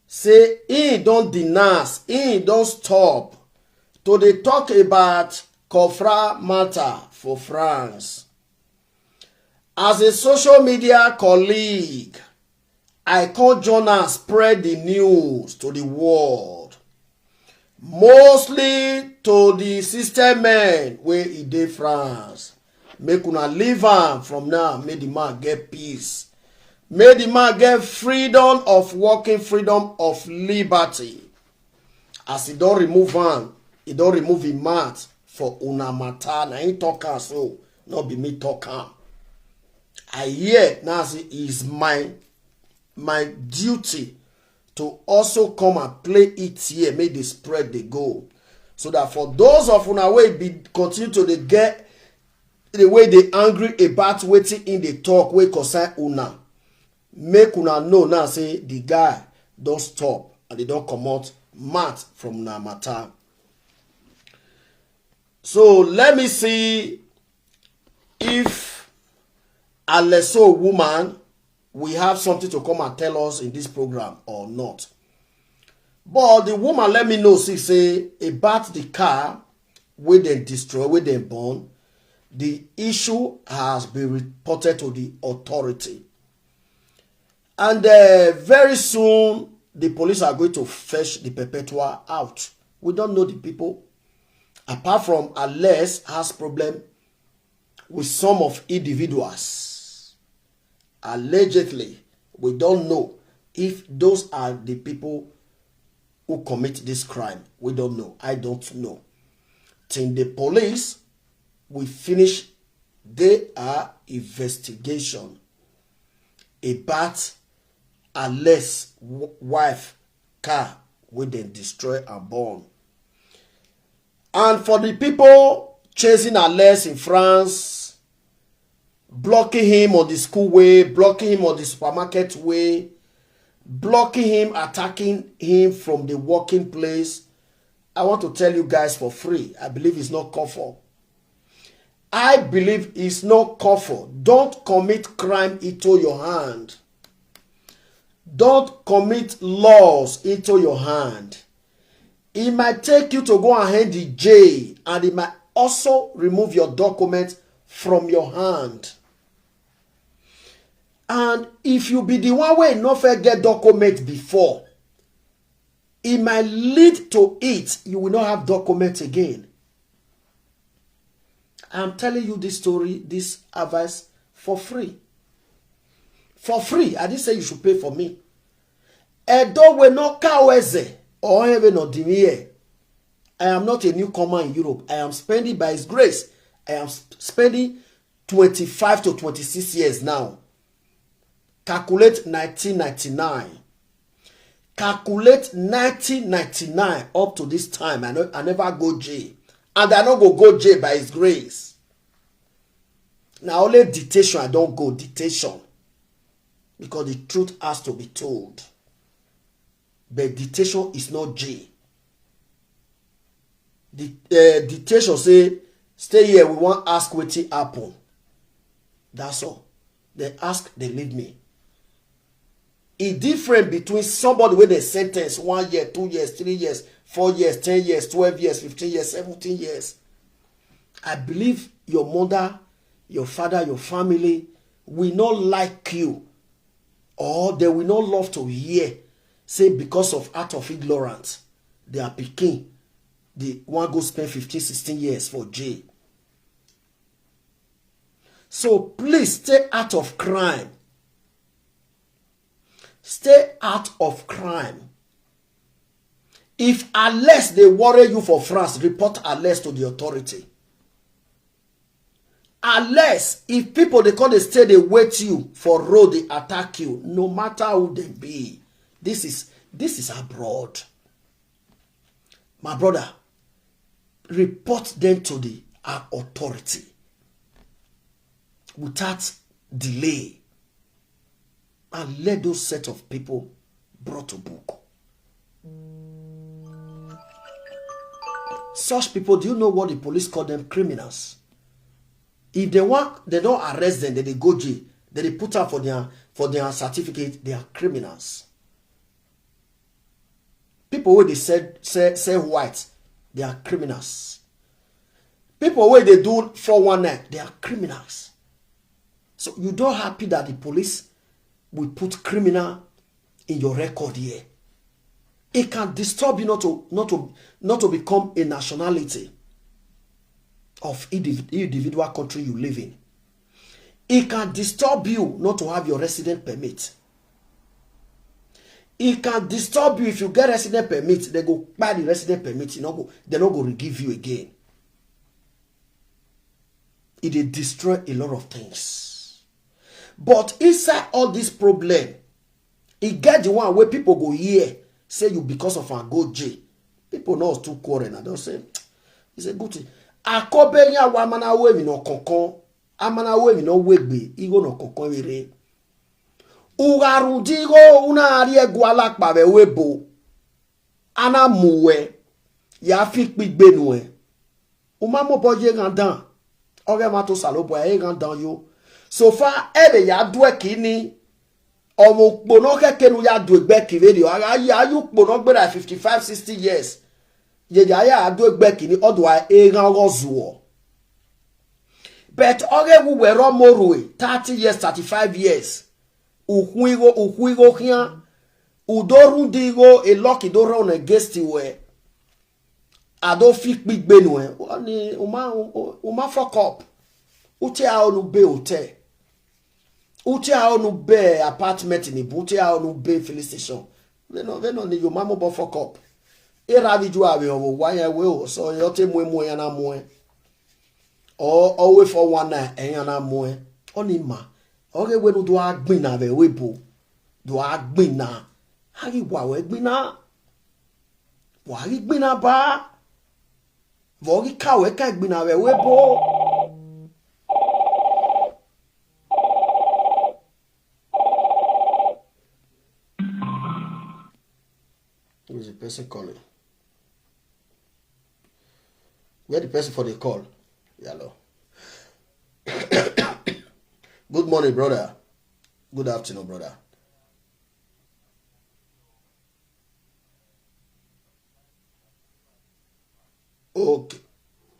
Say he don denounce, he don stop to dey talk about Cofra matter for France. As a social media colleague, I come join am spread the news to the world, mostly to the system men wey e dey France. Make una leave am from now, make the man get peace, make the man get freedom of working, freedom of liberty. As e don remove am, e don remove him mouth for una matter. Na him talk am so, no be me talk am. I hear now say is my my duty to also come and play it here, make the spread dey go, so that for those of una wey be continue to dey get the way dey angry about wetin him dey talk wey concern una, make una know now say the guy don stop and they don comot mouth from una matter. So let me see if Aleso woman will have something to come and tell us in this program or not. But the woman let me know, she say about the car wey dem destroy, wey dem burn, the issue has been reported to the authority. And uh, very soon, the police are going to fetch the perpetual out. We don't know the people. Apart from Alex has problem with some of individuals. Allegedly, we don't know if those are the people who commit this crime. We don't know. I don't know. Till the police will finish their investigation about Alex w- wife car wey dem destroy and burn. And for the people chasing Alex in France, blocking him on the school way, blocking him on the supermarket way, blocking him, attacking him from the working place, I want to tell you guys for free, I believe it's not call for. I believe it's not call for. Don't commit crime into your hand. Don't commit laws into your hand. It might take you to go and hand the jail, and it might also remove your document from your hand. And if you be the one wey no fit get document before, it might lead to it, you will not have document again. I'm telling you this story, this advice for free. For free. I didn't say you should pay for me. Edo we no kaweze or even no dimiye. I am not a newcomer in Europe. I am spending by His grace. I am sp- spending twenty-five to twenty-six years now. Calculate nineteen ninety-nine. Calculate nineteen ninety-nine up to this time. I, no, I never go jail. And I no go go jail by His grace. Now only detention I don't go, detention. Because the truth has to be told. But detention is not jail. The uh, detention say, stay here, we wan ask wetin happen. That's all. They ask, they leave me. E different between somebody wey dem sentence one year, two years, three years, four years, ten years, twelve years, fifteen years, seventeen years. I believe your mother, your father, your family will not like you, or they will not love to hear say because of act of ignorance, their pikin dey wan go spend fifteen, sixteen years for jail. So please stay out of crime. Stay out of crime. If arrest dey worry you for France, report arrest to the authority. Arrest, if people dey come dey stay dey wait you for road dey attack you, no matter who dem be. This is this is abroad. My brother, report them to the uh, authority without delay and let those set of people brought to book. Such people, do you know what the police call them? Criminals. If they want, they don't arrest them, then they go jail, then they put up for their for their certificate, they are criminals. People where they sell sell sell white, they are criminals. People where they do four one nine, they are criminals. So you don't happy that the police will put criminal in your record here. It can disturb you not to not to not to become a nationality of indiv- individual country you live in. It can disturb you not to have your resident permit. It can disturb you if you get resident permit, they go buy the resident permit, you know, go, they no go give you again. It dey destroy a lot of things. But inside all this problem, e get the one where people go here say you because of an go J. People know too quarrel and don't say it's a good thing. Akobe ya wa mana we mi no konkon. Amana we mi no wegbe. Igo no konkon ere. Ugaru digo una ari egwala pa be webo. Ana muwe. Ya fi pigbe nuwe. Uma mo boye gandan. Oge ma to salo boye gandan yo. So far ebe ya dwe kini. Omo kpono keke nu ya dwe gbe kiveri. Aga ya yu kpono gbe like fifty-five, sixty years. Ye ya ya dwe gbe kini odwa e gan go zuo. But oge wu we ro morue thirty years, thirty-five years. Ukwigo ukwigo hian. Udo rundi go a lucky do run against we. I don't fit big ben we. Oni uma uma fuck up. Uche a onu be hotel. Uche a onu be apartment ni bu uche a onu be filling station. Veno veno ni yo mamo bo fuck up. Era vi ju ave owo wa ya we o so yo te mu mu ya na mu e. O o we for one na e ya na mu e. Oni ma. Oge we nu do agbin na ve we bo. Do agbin na. Agi wa we gbin na. Wa gi gbin na ba. Vo gi ka we ka gbin na ve we bo. Who is the person calling? Where the person for the call? Hello. Good morning, brother. Good afternoon, brother. Okay.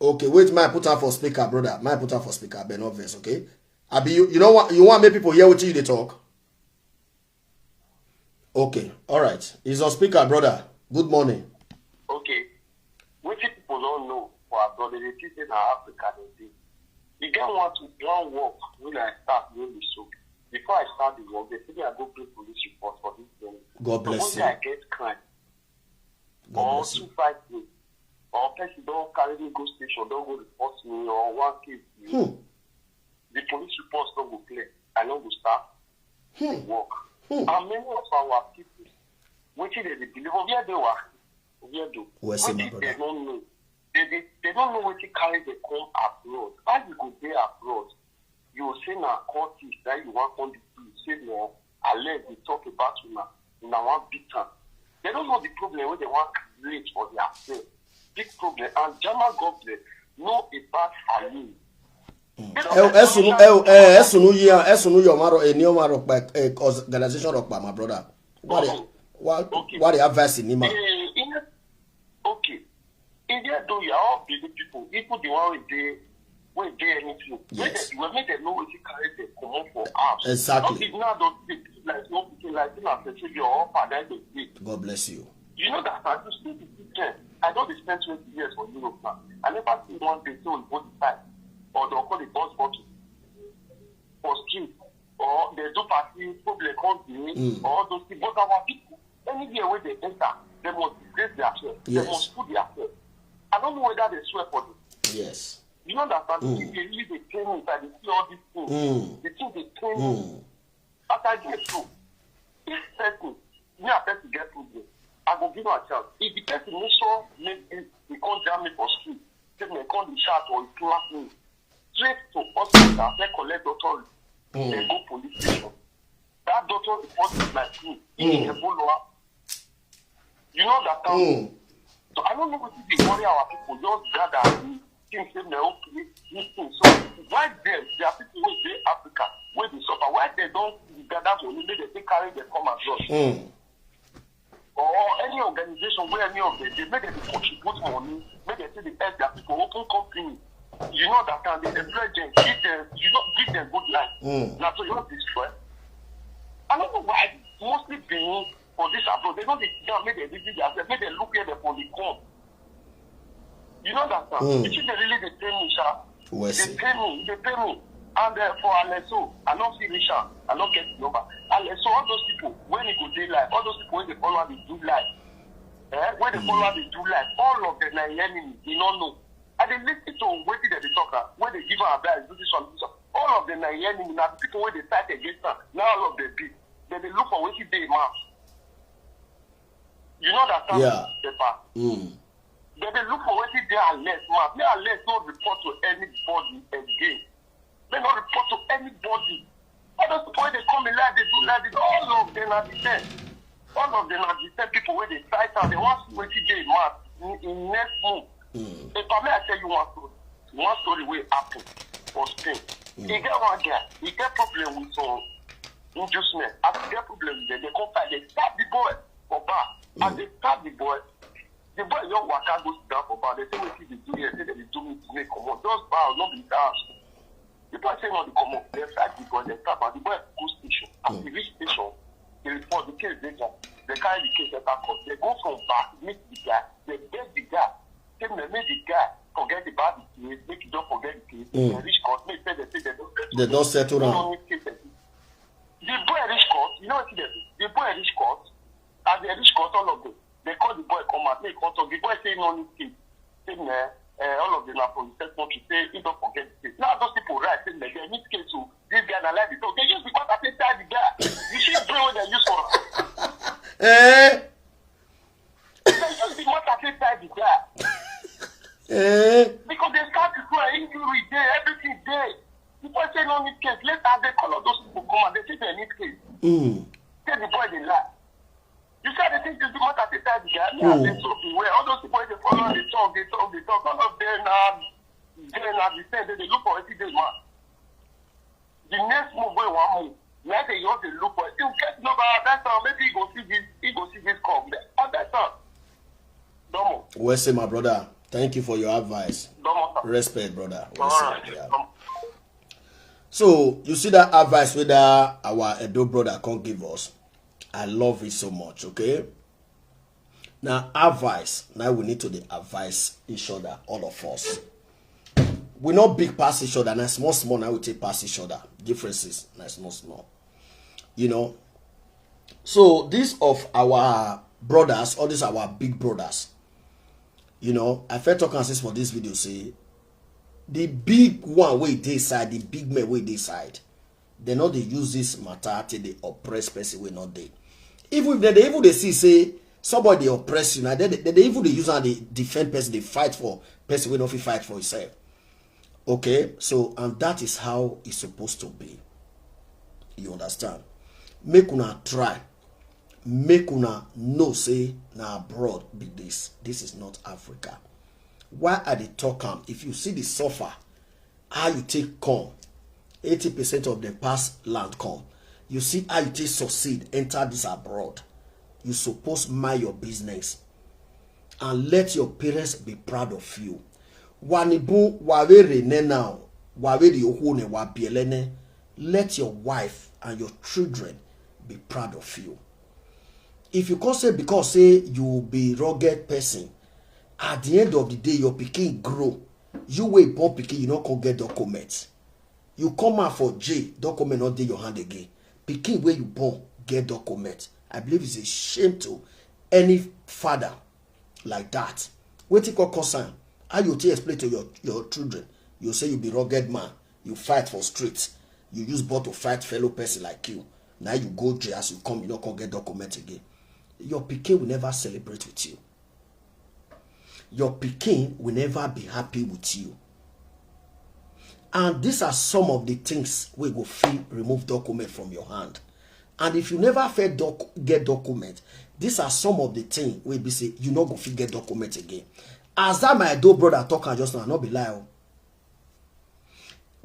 Okay, wait, my put her for speaker, brother. My put her for speaker, Ben obvious, okay? Abi you, you know what you want make people hear what you they talk? Okay, all right. He's on speaker, brother. Good morning. Okay. Wetin people don't know for abroad, they think say na Africa they dey. The guy want to plan work when I start doing the show. Before I start the work, they say I go bring police report for this thing. God bless you. So one day I get crime. God bless you. Two fight me. Or person don't carry me go station, don't go report me, or one case. Hmm. The police report don't go clear. I no go start hmm. work. Hmm. And many of our people, wetin dem dey believe, oh, where they were, where do? Where say my brother? They don't know. They, they, they don't know wetin carry dem come abroad. How you go dey abroad? You say na cultist that you want come dey do. Say no, unless they talk about una, una wan beat am. They don't know the problem wey they wan create for their self. Big problem. And German government know about Halim. Ẹ ẹ sunu ẹ ẹ ẹ sunu yi ẹ sunu yi ọmọ arọ ẹ ní ọmọ arọ pa ẹ organization rọ pa my brother. What the what what the advice ni ma? Okay. Even though you are all busy people, even the one wey dey wey dey anything, yes. Make dem make dem know wetin carry dem comot for house. Exactly. Not if now don dey like no pikin like say na person be all father dey dey. God bless you. You know that I do still be teaching. I don dey spend twenty years for Europe now. I never see one day say oyibo dey fight or dem come dey burst bottle for street or dem do party problem come dey mm. Or those things. But our people, anywhere wey dem enter, They must disgrace their self. They Yes. must put their self. I don't know whether they swear for this. Yes. You understand? Mm. They really dey pain me. I dey see all these things. Mm. The thing dey pain me. Mm. As I dey so, if person, me and person get problem, I go give am chance. If the person make sure make me, he come jam me for street, say me come dey shout or he slap me, straight to hospital, then collect doctor, Mm. then go police station. That doctor report is like me. Mm. Ebola. You know that time. Mm. So I don't know what they worry our people. Just gather and think say me okay. This thing. So why them? There are people wey dey Africa wey dey suffer. Why they don't gather money make they take carry them come abroad? Mm. Or any organization where any of them they make them contribute money, make them say they help their people open company. You know that time they employ them, give them, you know, give them good life. Mm. Now so you don't destroy. I don't know why mostly being for this abroad they don't dey sit down make they reason themselves, make they look where they for the come. You know that time. Mm. It should really dey pay me, sha. Well, They see. pay me, they pay me. And uh, for Aleso, I don't see Richard, I don't get the number. Aleso, all those people, when they go dey life, all those people when they follow they do life, eh? When they Mm. follow they do life, all of them are enemy. They don't know. And they listen to what they dey talk, ah, when they give her advice, do this one, do this one. All of them are enemy. Now the people when they fight against her, now all of them be. Then they look for what they mouth. You know that time, Yeah. Pepper. Mm. Then they look for what they are less mouth. They are less no report to anybody again. They no report to anybody. All those people when they come in like they do like this, all of them are the same. All of them are the same people when they fight and they want to see what they mouth in, in next move. Mm. If I may, I tell you one story. One story will happen for Spain. Mm. He get one guy, he get problem with some inducement. As he get problem with them, they come fight, they stab the boy for bar. As Mm. they stab the boy, the boy young waka go sit down for bar. They say, "What did they do here?" Say, "They do me to make comot." Just bow, no be that. The boy say, "No, they comot." They stab the boy, they stab am. The boy go station. As Mm. he reach station, they report the case later. They carry the case enter court. They go from back, meet the guy. They beg the guy. Say, "Me, make the guy forget about the case. Make he don't forget the case." Mm. They reach court. Make say they say they don't settle They don't settle am. No need case again. The boy reach court. You know what they do? The boy reach court. As they reach court, all of them, they call the boy come out. Make he come talk. The boy say no need case. Say, "Man, eh, all of them are from the same country." Say he don't forget the case. Now those people right say, "Man, they need case. So this guy na like the talk." They use the matter to tie the guy. You see the way they use for Eh? They use the matter to tie the guy. Eh? Because they start to do an injury there, everything there. The boy say no need case. Later they call all those people come and they say they need case. Mm. Say the boy they lie. You see the thing is the matter to tie the guy. Me, I Mm. say so beware. All those people they follow, they talk, they talk, they talk. All of them now, they now the same. They look for every day man. The next move wey wan move, na dey just dey look for. You get number, that's how maybe he go see this, he go see this call. Understand? Domo, Well, say, my brother, thank you for your advice. Domo, sir. Respect, brother. Well, All say, right. yeah. Domo. So, you see that advice wey that our Edo brother come give us? I love it so much, okay? Now, advice. Now we need to dey advise each other, all of us. We not big pass each other. Now small, small. Now we take pass each other. Differences. Now small, small. You know. So these of our brothers, all these our big brothers. You know, I felt talk and since for this video say the big one wey dey side, the big man wey dey side, they no dey use this matter till they oppress person wey no dey. Even if they, they even they see say somebody dey oppress you, now they, they, they even dey use and they defend person, they fight for person wey no fit fight for himself. Okay, so and that is how it's supposed to be. You understand? Make una try, make una know say na abroad be this. This is not Africa. Why I dey talk am? If you see the suffer, how you take come, eighty percent of them pass land come. You see how you take succeed, enter this abroad. You suppose mind your business and let your parents be proud of you. Wanibu wawere ne now, wawere ohune wabielene. Let your wife and your children be proud of you. If you come say because say you be rugged person, at the end of the day, your pikin grow. You wey born pikin, you no come get document. You come out for jail, document not dey your hand again. Pikin wey you born get document. I believe it's a shame to any father like that. Wetin come cause am? How you take explain to your your children? You say you be rugged man, you fight for street, you use bottle fight fellow person like you. Now you go jail, as you come, you no come get document again. Your pikin will never celebrate with you. Your pikin will never be happy with you. And these are some of the things wey go fit remove document from your hand. And if you never fit doc get document, these are some of the things wey be say you no go fit get document again. As that my Edo brother talk am just now, I no be lie o.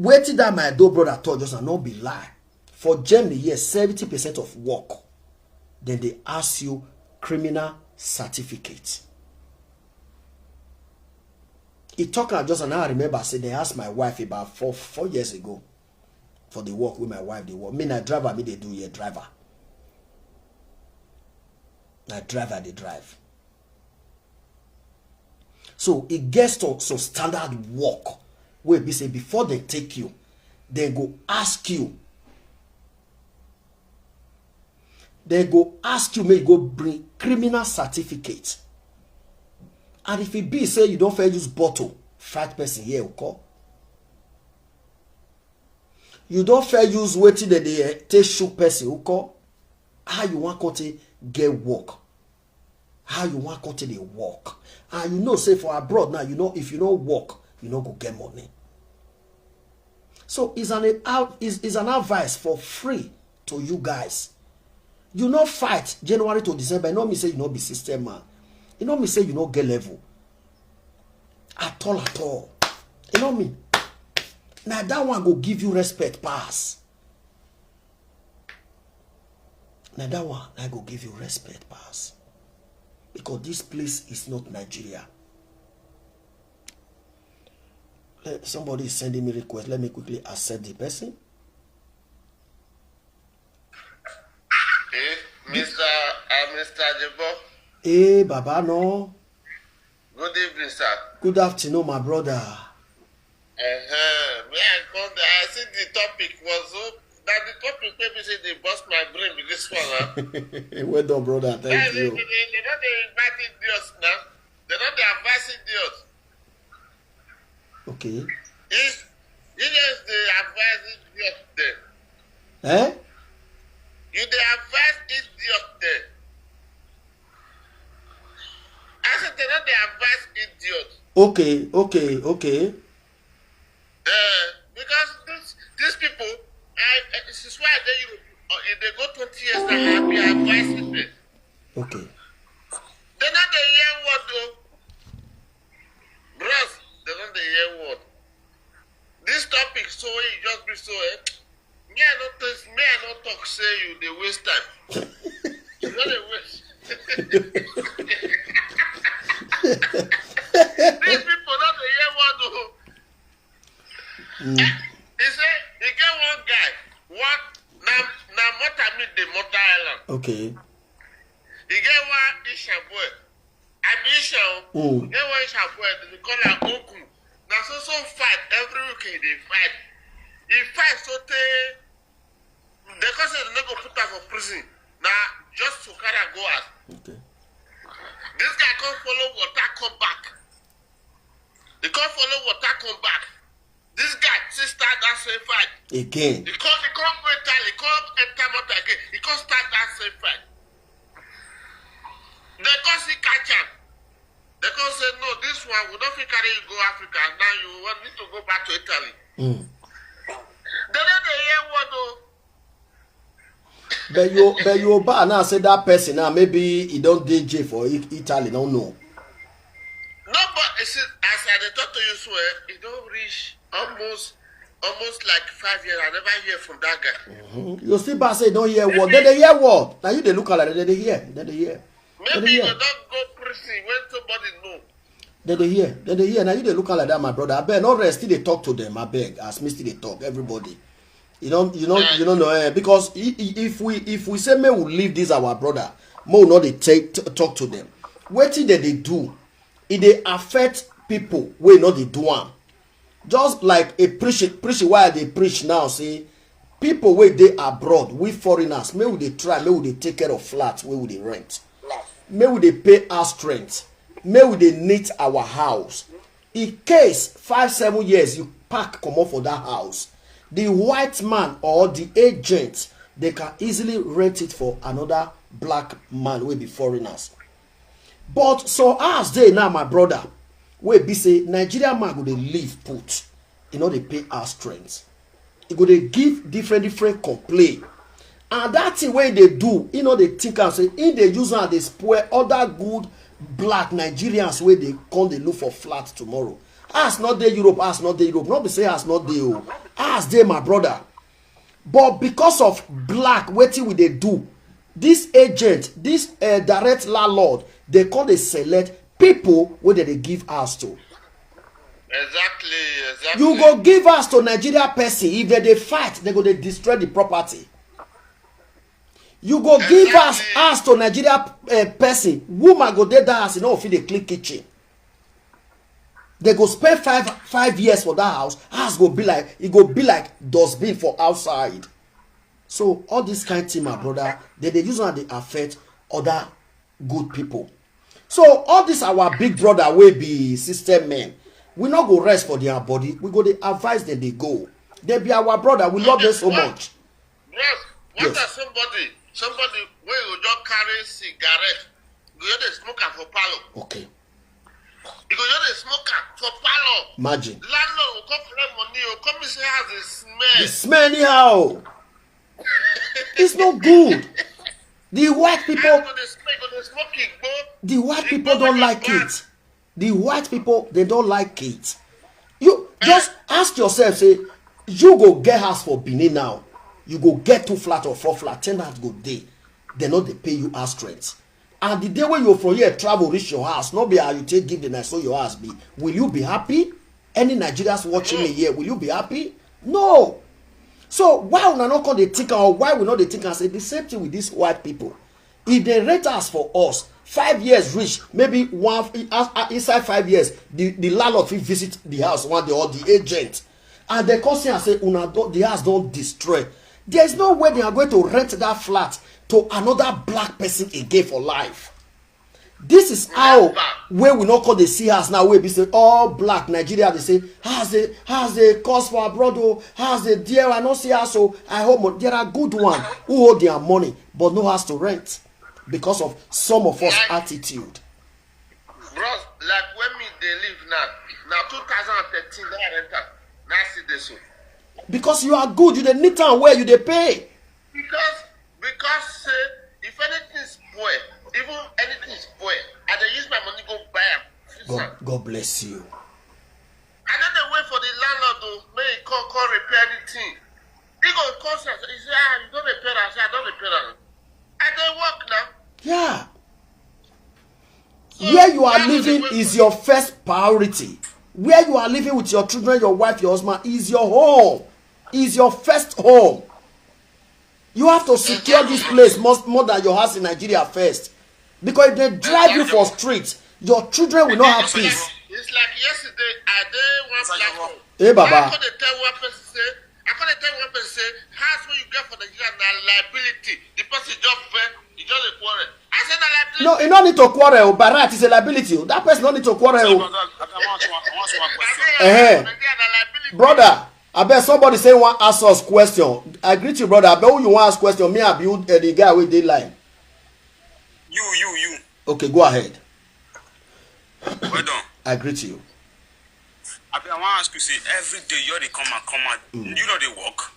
Wetin that my Edo brother talk just now no be lie. For Germany here, seventy percent of work, then they ask you criminal certificate. He talk am just now, I remember say they asked my wife about four four years ago for the work wey my wife dey work. Me na driver me dey do here, driver. Na driver dey drive. So e get some some standard work wey be say before they take you, they go ask you, they go ask you make you go bring criminal certificate. And if e be say you don fit use bottle fight person here, nko? You don fit use wetin dem dey eh, take shoot person, nko? How you wan come take get work? How you wan come take dey work? And you know say for abroad now, you know, if you no work, you no go get money. So it's an out is is an advice for free to you guys. You no fight January to December, e no mean say you no be system man. E no mean say you no get level. At all, at all. E no mean. Na that one go give you respect pass. Na that one I go give you respect pass. Because this place is not Nigeria. Let, somebody is sending me request. Let me quickly accept the person. Eh, Mister Uh, Mister Jebo, Hey, Baba, no. Good evening, sir. Good afternoon, my brother. Uh-huh. Me, I come there. I see the topic was so that the topic maybe say they bust my brain with this one. Huh? Well done, brother. Thank That they, you. they, they don't they invite idiots now. They don't they advise idiots. Okay. If idiots they advise idiots then. Eh? You they advise idiots then. I said they don't they advise idiots. Okay, okay, okay. Uh, because this, these people, I, uh, this is why they Europe. Uh, if they go twenty years now, I be advising them. Okay. They not the hear word though. Bros, they not the hear word. This topic so it just be so eh. Me I not this me I not talk say you they waste time. You know they waste. These people not the hear word though. Mm. He say he get one guy. One na na mother meet the mother island. Okay. He get one Isha boy. I be Isha. Oh. Mm. He get one Isha boy. They call her Oku. Now so so fight every week he dey fight. He fight so tey they come say they no go put am for prison. Na just to carry am go house. Okay. This guy come follow water come back. He come follow water come back. This guy still start that same fight. Again. He come he come go Italy, he come enter motor again. He come start that same fight. They come see catch am. They come say no, this one we don't fit carry you go Africa. Now you want me to go back to Italy. Mm. They don't dey hear word though. But you, but you, ba now say that person now maybe he don't D J for I- Italy. No, no. No, but you see, as I dey talk to you, swear, it don't reach almost almost like five years. I never hear from that guy. Mhm. You still ba say don't hear word. Then they hear word. Now you they look like they they hear. Then they hear. Maybe Yeah. you don't go prison when somebody know. Then they hear. Then they hear. Now you they look like that, my brother. I beg no rest. Still they talk to them. I beg. As me still they talk. Everybody. You don't. You know. You don't know. Eh, because i- i- if we if we say may we leave this our brother, more not they take t- talk to them. What thing that they do? It they affect people. We not they do am. Just like a preaching preaching why they preach now say people wey dey abroad, we foreigners, make we dey try make we dey take care of flats wey we dey rent. Make we dey pay house rent, make we dey neat our house. In case five seven years you pack comot for that house, the white man or the agent, they can easily rent it for another black man wey be foreigners. But some house dey now, my brother, wey be say Nigeria man go dey live put, e no dey pay house rent. E go dey give different different complain. And that thing wey e dey do, e no dey think am say e dey use am dey spoil other good black Nigerians wey dey come dey look for flat tomorrow. House no dey Europe, house no dey Europe. No be say house no dey o. House dey, my brother. But because of black, wetin we dey do, this agent, this uh, direct landlord, they come dey select people wey dem dey give house to. Exactly, exactly. You go give house to Nigeria person, if dem dey fight, dem go dey destroy the property. You go give house, exactly, house to Nigeria uh, person, woman go dey that house, e no go fit dey clean kitchen. They go spend five five years for that house. House go be like, e go be like dustbin for outside. So all this kind thing, my brother, they dey use am dey affect other good people. So all this our big brother wey be system men, we no go rest for their body. We go dey advise them dey go. They be our brother. We love them so much. Bros, what, yes, are somebody, somebody wey go just carry cigarette, go just dey smoke am for parlour? Okay. You go just dey smoke am for parlour. Imagine. Landlord go come collect money, go come say house dey smell. The smell anyhow. It's not good. The white people, House go dey smell, go dey smoke igbo. The white people don't like it. The white people, they don't like it. You just ask yourself, say, you go get house for Benin now. You go get two flat or four flat, tenant go dey. They no dey pay you house rent. And the day when you from here travel reach your house, no be how you take give the night so your house be. Will you be happy? Any Nigerians watching me here, will you be happy? No. So why una no come dey think am, or why we no dey think am say the same thing with these white people? If they rent house for us, five years reach, maybe one, inside five years, the the landlord fit visit the house one day, or the agent, and they come see and say, una don, the house don destroy. There is no way they are going to rent that flat to another black person again for life. This is how, wey we no come dey see house now, wey be say all black Nigeria dey say, house dey, house dey cost for abroad o, house dey dear, I no see house o, I hope mo-, there are good one who hold their money but no house to rent because of some of us attitude. Bros, like when me dey live now, na two thousand and thirteen that I rent am, na still dey so. Because you are good, you dey neat am well, you dey pay. Because, because say if anything spoil, even anything spoil, I dey use my money go buy am, fix am. God, God bless you. I no dey wait for the landlord o, make he come, come repair anything. He go come say, he say, ah, you don repair am? I say, I don repair am. I dey work now. Yeah. Where you are living is your first priority. Where you are living with your children, your wife, your husband is your home. Is your first home. You have to secure this place more, more than your house in Nigeria first. Because if they drive you for street, your children will not have peace. It's like yesterday, I dey one platform. Hey, Baba. I come dey tell one person say, I come dey tell one person say, house wey you get for Nigeria na liability. The person just fail, he just dey quarrel. I say na liability. No, you no need to quarrel. By right, it's a liability. That person no need to quarrel. Nigeria na liability. Brother, I bet somebody say wan ask us question. I greet you, brother. I bet who you wan ask question? Me, I be who, uh, the guy wey dey line. You, you, you. Okay, go ahead. Well done. I greet you. I, be, I wan ask you, say, every day you dey come and come out. You know they work.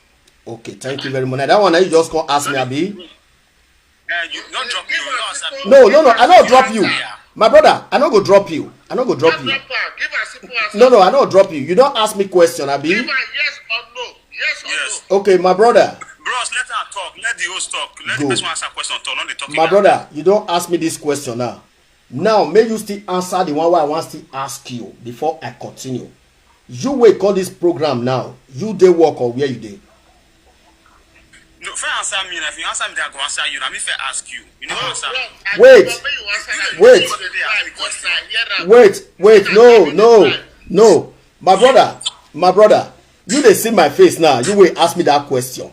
Okay, thank you very much. Now, that one, you just come ask me, abi? Uh, you don't drop you. You don't accept. No, no, no, I no drop you. My brother, I no go drop you. I no go drop you. Give a simple answer. No, no, I no drop you. You don't ask me question, abi? Give a yes or no. Yes or Yes. No. Okay, my brother. Bros, let her talk. Let the host talk. Let Go. The person answer question. Talk. Not the talking. My brother, you don't ask me this question now. Now, may you still answer the one why I want still ask you before I continue. You wait call this program now. You dey work or where you dey? No, fair answer me. If you answer me, I go answer you. Let me fair ask you. You know answer. Wait. Wait. Wait, wait, no, no, no. My brother, my brother, you dey see my face now. You will ask me that question.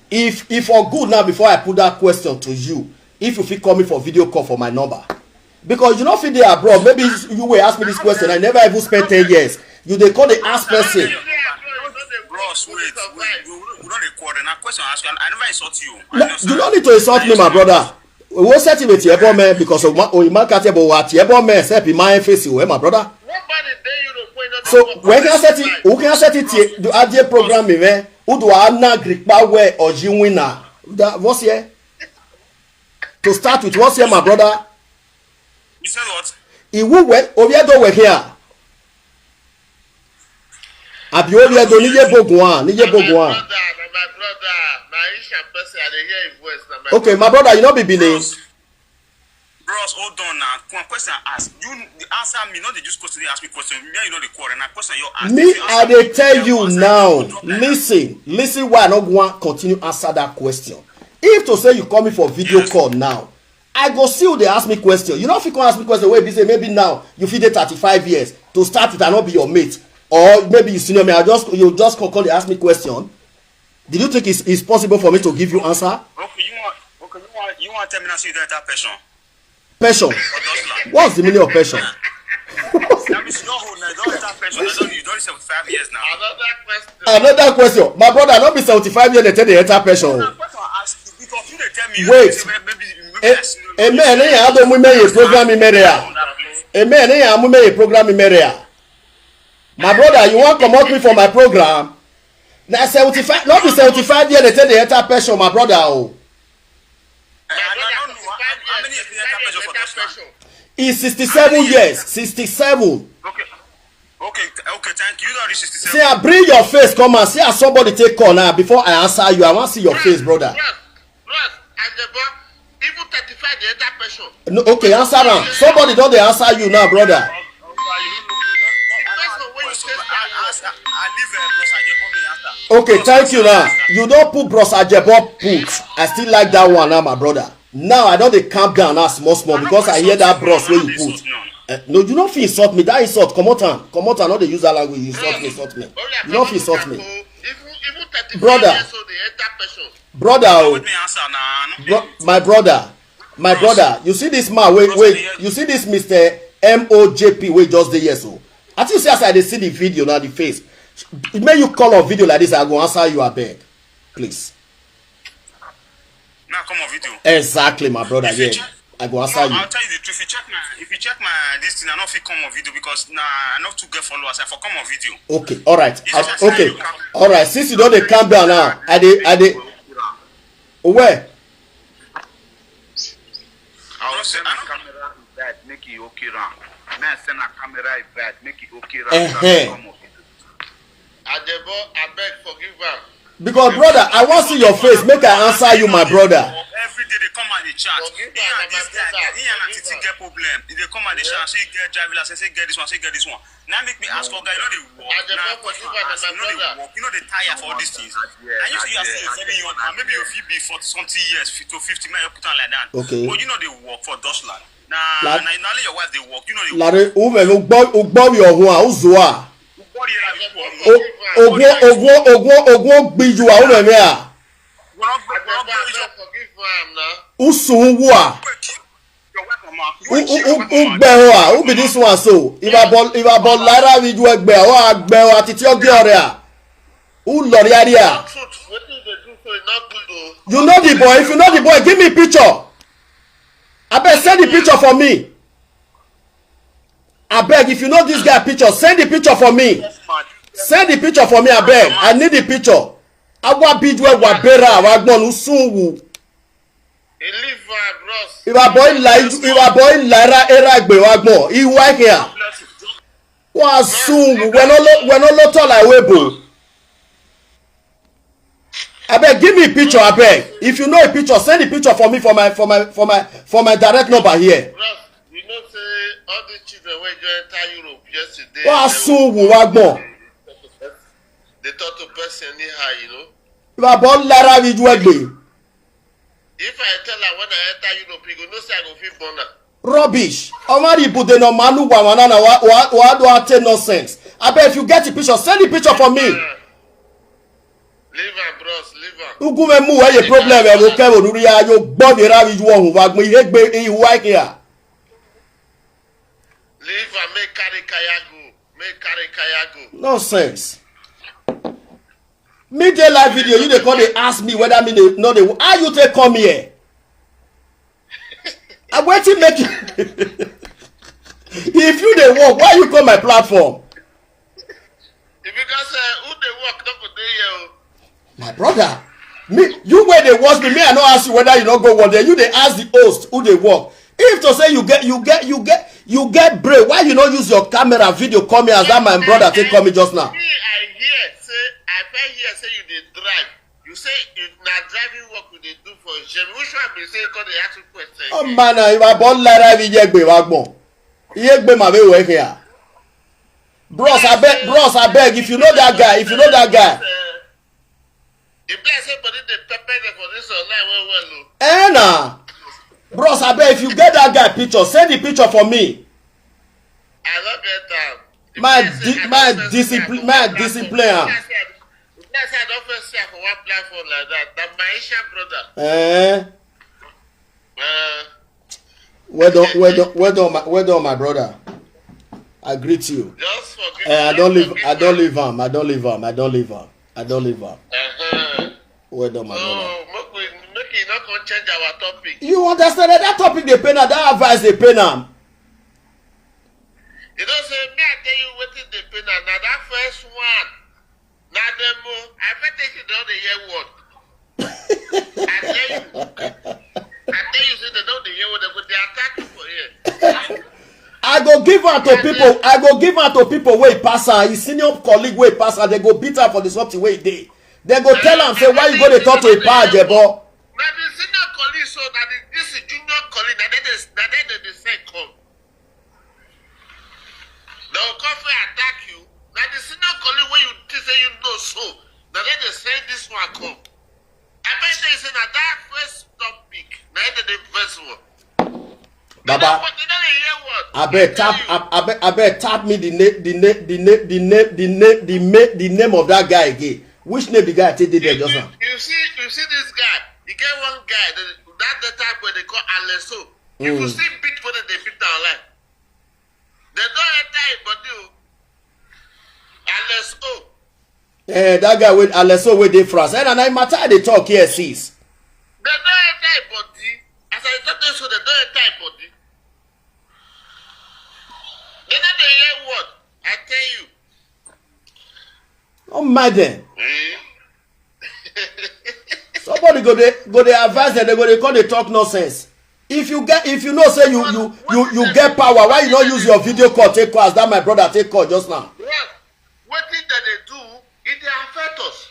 If if for good now, before I put that question to you, if you fit call me for video call for my number, because you no fit dey abroad. Maybe you wey ask me this question, I never even spend ten years. You dey call dey ask person. Bros, wait, wait. We, we don't record. And a question I ask you. I never insult you. I No, just you no need to insult me, my brother. Wo set him tiẹ̀ bọ́ mẹ́, because of oyinma kati ẹ̀ bọ̀ wá tiẹ̀ bọ́ mẹ́, except in my face, my brother. Nobody dey Europe wey no dey So work when for I set it, life. Who can set it here? Do I dey program me, man? Who do I na Greek power where or you winner? That what's here? To start with, what's here, my brother? You said what? Iwu we Oviedo we here. Abi Oviedo ni ye bogun a, ni ye Na my bogun a. brother, na my brother, na Asian person, I dey hear him voice. Na my Okay, my brother, you no be Benin. Bros, hold on now. One question I ask. You the answer me, not they just question. They ask me question. Me, you know the quarter. Now question you ask. Me, If you I answer dey me, tell then you answer now. me, drop like that. Listen, listen. Why I no go wan continue answer that question? If to say you call me for video Yes. call now, I go see you dey ask me question. You no fit come ask me question wey be say maybe now you fit dey thirty-five years. To start with, I no be your mate, or maybe you senior me. I just you just come call dey ask me question. Did you think it's, it's possible for me to give you answer? Okay, you want okay, you want you want to tell me now see that person Passion. for those land. What's the meaning of passion? That means you don't hold now. You don't enter person. I don't you don't seventy-five years now. Another question. Another question. My brother, no be seventy-five years they take the enter passion. Now, question I ask you because you dey tell me. You Wait. Say maybe, maybe Eh, yes, Amen. Eh, I don't move me program in media. Amen. Eh, I move me program in media. My brother, you want comot me for my program? Na seventy-five, not be seventy-five years they take the enter passion, my brother. Oh, I don't know how many years you enter person for those land. He's sixty-seven years. Sixty-seven. Okay. Okay, th- okay, thank you. You don't reach sixty-seven. See, I bring your face, come and see how somebody take call now. Before I answer you, I want see your face, brother. Bros, bros, Ajebo, even thirty-five dey enter person. No, okay, answer now. Somebody don't they answer you now, brother. The person wey you say I, I, I, I leave uh, Bros Ajebo me answer. Okay, thank you now. You don't put Bros Ajebo put. I still like that one now, my brother. Now I don't they calm down now small small because I hear that Bros where you put. Eh, no, you don't feel insult me. That insult, come on, come on, not they use that language. You insult me, insult me. You don't feel insult me, Even even thirty-five Brother. Years old dey enter person. Brother. Oh, Let me answer now. bro, my brother, my brother, you see this man, wait, wait, you see this Mister M O J P, wait, just the yes, so I think see as I dey see the video now, the face. May you call on video like this, I go answer you, I beg, please. Now come on video. Exactly, my brother. Yeah, I go answer you. I'll tell you the truth. If you check my, if you check my this thing, I don't feel come on video because nah, I not too get followers. I for come on video. Okay, all right, I, okay, all right. Since you don't they calm down now, I dey, I dey. Where? I will send a camera invite, make it okay round. May I send a camera invite, make it okay round. Eh, eh. Come on. Ajebo, abeg forgive am. Because brother, I want see your face. Make I answer you, my brother. Every day they come and they chat. He and this guy, he and Titi get problem. They come and they chat. Say get driver license, say get this one, say get this one. Now make me ask for guy, you know they work. Ajebo, Now forgive am, ask, my you know they brother. Work. You know they tire for all these things. And you see, you are still a very young man. Maybe you feel be forty something years, to fifty, man, you put on like that. Okay. But you know they work for Dutchland. Nah, Like- nah, now your wife they work. You know they work. Lare, ume, ugbo, ugbo, your home, uzoa. What do you like? O- Ogun, ogun, ogun, ogun, gbiju, a ume, me, a. We're not, we're not Ajebo, going to abeg forgive am na. Usu, uwa. Your wife, mama. U, u, u, ugbeho, a. Who be this one, so? If I bol, if I bol, Lara, we do egbe, o, agbe, o, atiti, ogi, ore, a. U, lori, ari, a. Truth, wetin you dey do so e no good o. You know the boy. If you know the boy, give me picture. I beg, send the picture for me. I beg, if you know this guy picture, send the picture for me. Send the picture for me, I beg. I need the picture. Awa bidwe wa bera wa gbonu sunwu. E leave am, bros. Iwa boy lai, iwa boy lara era gbe wa gbon. Iwa here. Wa sunwu. We no lo, we no lo to like webo. I beg, give me a picture, I beg. If you know a picture, send the picture for me for my for my for my for my direct number here. Bros, you know say all these children wey just enter Europe yesterday. Wa they- sunwu wa gbon. They talk to person anyhow, you know. Iwa boy lara bidwe gbe. If I tell am when I enter Europe, you go know say I go fit born am. Rubbish. Omari ibude no manu wa wana na wa wa wa do ate nonsense. I beg, if you get the picture, send the picture for me. Leave am, bros, leave am. Ugume mu where your problem e wo ke wo nuri ya yo gbo de ra wi wo hu wa gbin he gbe e wa ke ya. Leave and make carry kaya go. Make carry kaya go. Nonsense. Me dey live video, you dey come dey ask me whether me dey no dey how you take come here? I wetin make you if you dey work, why you come my platform? If you can say who dey work no go dey here o. My brother, me you wey dey watch me, me I no ask you whether you no go work there. You dey ask the host who dey work. If to say you get you get you get you get brain, why you no use your camera video come here as that my brother take call me just now? Me I hear say I first hear say you dey drive. You say you na driving work you dey do for Jemi. Which one be say you come dey ask me question? Oh man, na iwa bon lara bi je gbe wa gbon. Iye gbe ma be we here. Bros, I beg, bros, I beg. If you know that guy, if you know that guy. If there's somebody they pepper them for this online well well o. Eh na. Bros, I beg if you get that guy picture, send the picture for me. I don't get am. My di my discipline my discipline am. That's why I don't first see am for one platform like that. That my Asian brother. Eh. Uh, Well done, well done, well done, my, well done, my brother. I greet you. Just forgive. Eh, I don't leave. I don't leave am. I don't leave am. I don't leave am. I don't leave am. Uh-huh. Well done, my so, brother. Make we make it not come change our topic. You understand that that topic dey pain am, that advice dey pain am. You know, say me I tell you wetin dey pain am. Now that first one. Na dem o, I fit take you down the year word. I tell you. I tell you say they don't dey hear what they go dey attack you for here. I go give am to people. I go give am to people wey pass am. His senior colleague wey pass am. They go beat am for the something wey dey. They go tell am say why you go dey talk to a pa ajebo. Na the senior colleague so na the this junior colleague na dem dey na dem dey dey send come. They will come fit attack you. Na the senior colleague wey you think say you know so, na dem dey send this one come. I bet tell you say na that first topic, na im dey the first one. Baba, abeg tap, abeg, abeg tap me the name, the name, the name, the name, the name, the name, the name of that guy again. Which name the guy take dey there just now? You see, you see this guy. He get one guy that that, that time wey they call Aleso. If you see beat wey dem dey beat am online, dem don enter im body o. Alex O. Eh, that guy with Alex O wey dey France. Eh, na na im matter I dey talk here, sis. Dem don enter im body. As I dey talk to you so, dem don enter im body. Dem no dey hear word. I tell you. No mind dem. Somebody go dey go dey advise dem, dem go dey come dey talk nonsense. If you get if you know say you you you you get power, why you no use your video call take call as that my brother take call just now? Yes. Wetin dem dey do, e dey affect us.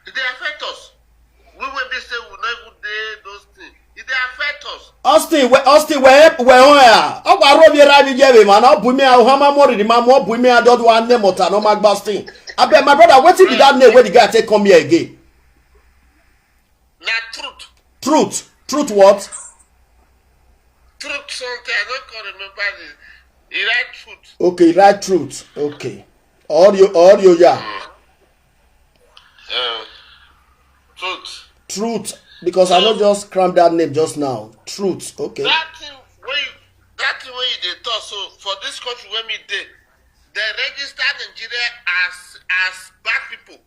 E dey affect us. We wey be say we no even dey those things. E dey affect us. Austin, we Austin, we we on air. Ọ gwa robi ra bi jebe man. Ọ bu mi a hama mori di mamu. Ọ bu mi a dot one name ota no magba Austin. Abeg my brother, wetin be that name wey the guy take come here again? Na truth. Truth. Truth what? Truth something. I don't can remember the. He write truth. Okay, write truth. Okay. Audio, audio, yeah. Uh, truth. Truth, because I no just cram that name just now. Truth, okay. That thing wey you that thing wey you dey talk so for this country wey me dey, dem register Nigeria as as bad people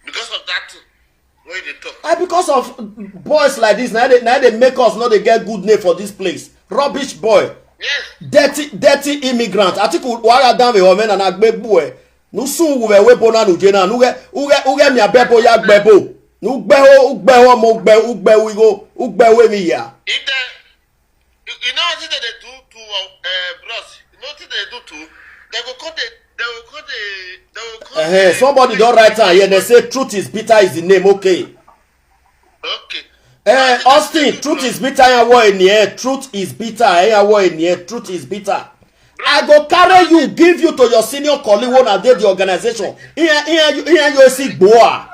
because of that thing wey you dey talk. Ah, because of boys like this, na dey na dey make us no dey get good name for this place. Rubbish boy. Yes. Dirty, dirty immigrant. Atiku wara down with women and agbe boy. Nu sun wu we we bona nu je na nu ge uge uge mi abebo ya gbebo. Nu gbe ho ugbe ho mo gbe ugbe wi go ugbe we mi ya. If they you, you know what they do to uh, bros? You know what they do to? They go come they they go come they they go come. Uh, somebody don write am here. They say truth is bitter is the name. Okay. Okay. Eh, Austin, truth is bitter. Truth is bitter. Truth is bitter. I go carry you, give you to your senior colleague when I did the organization. Here, here, you, here, you see, boy.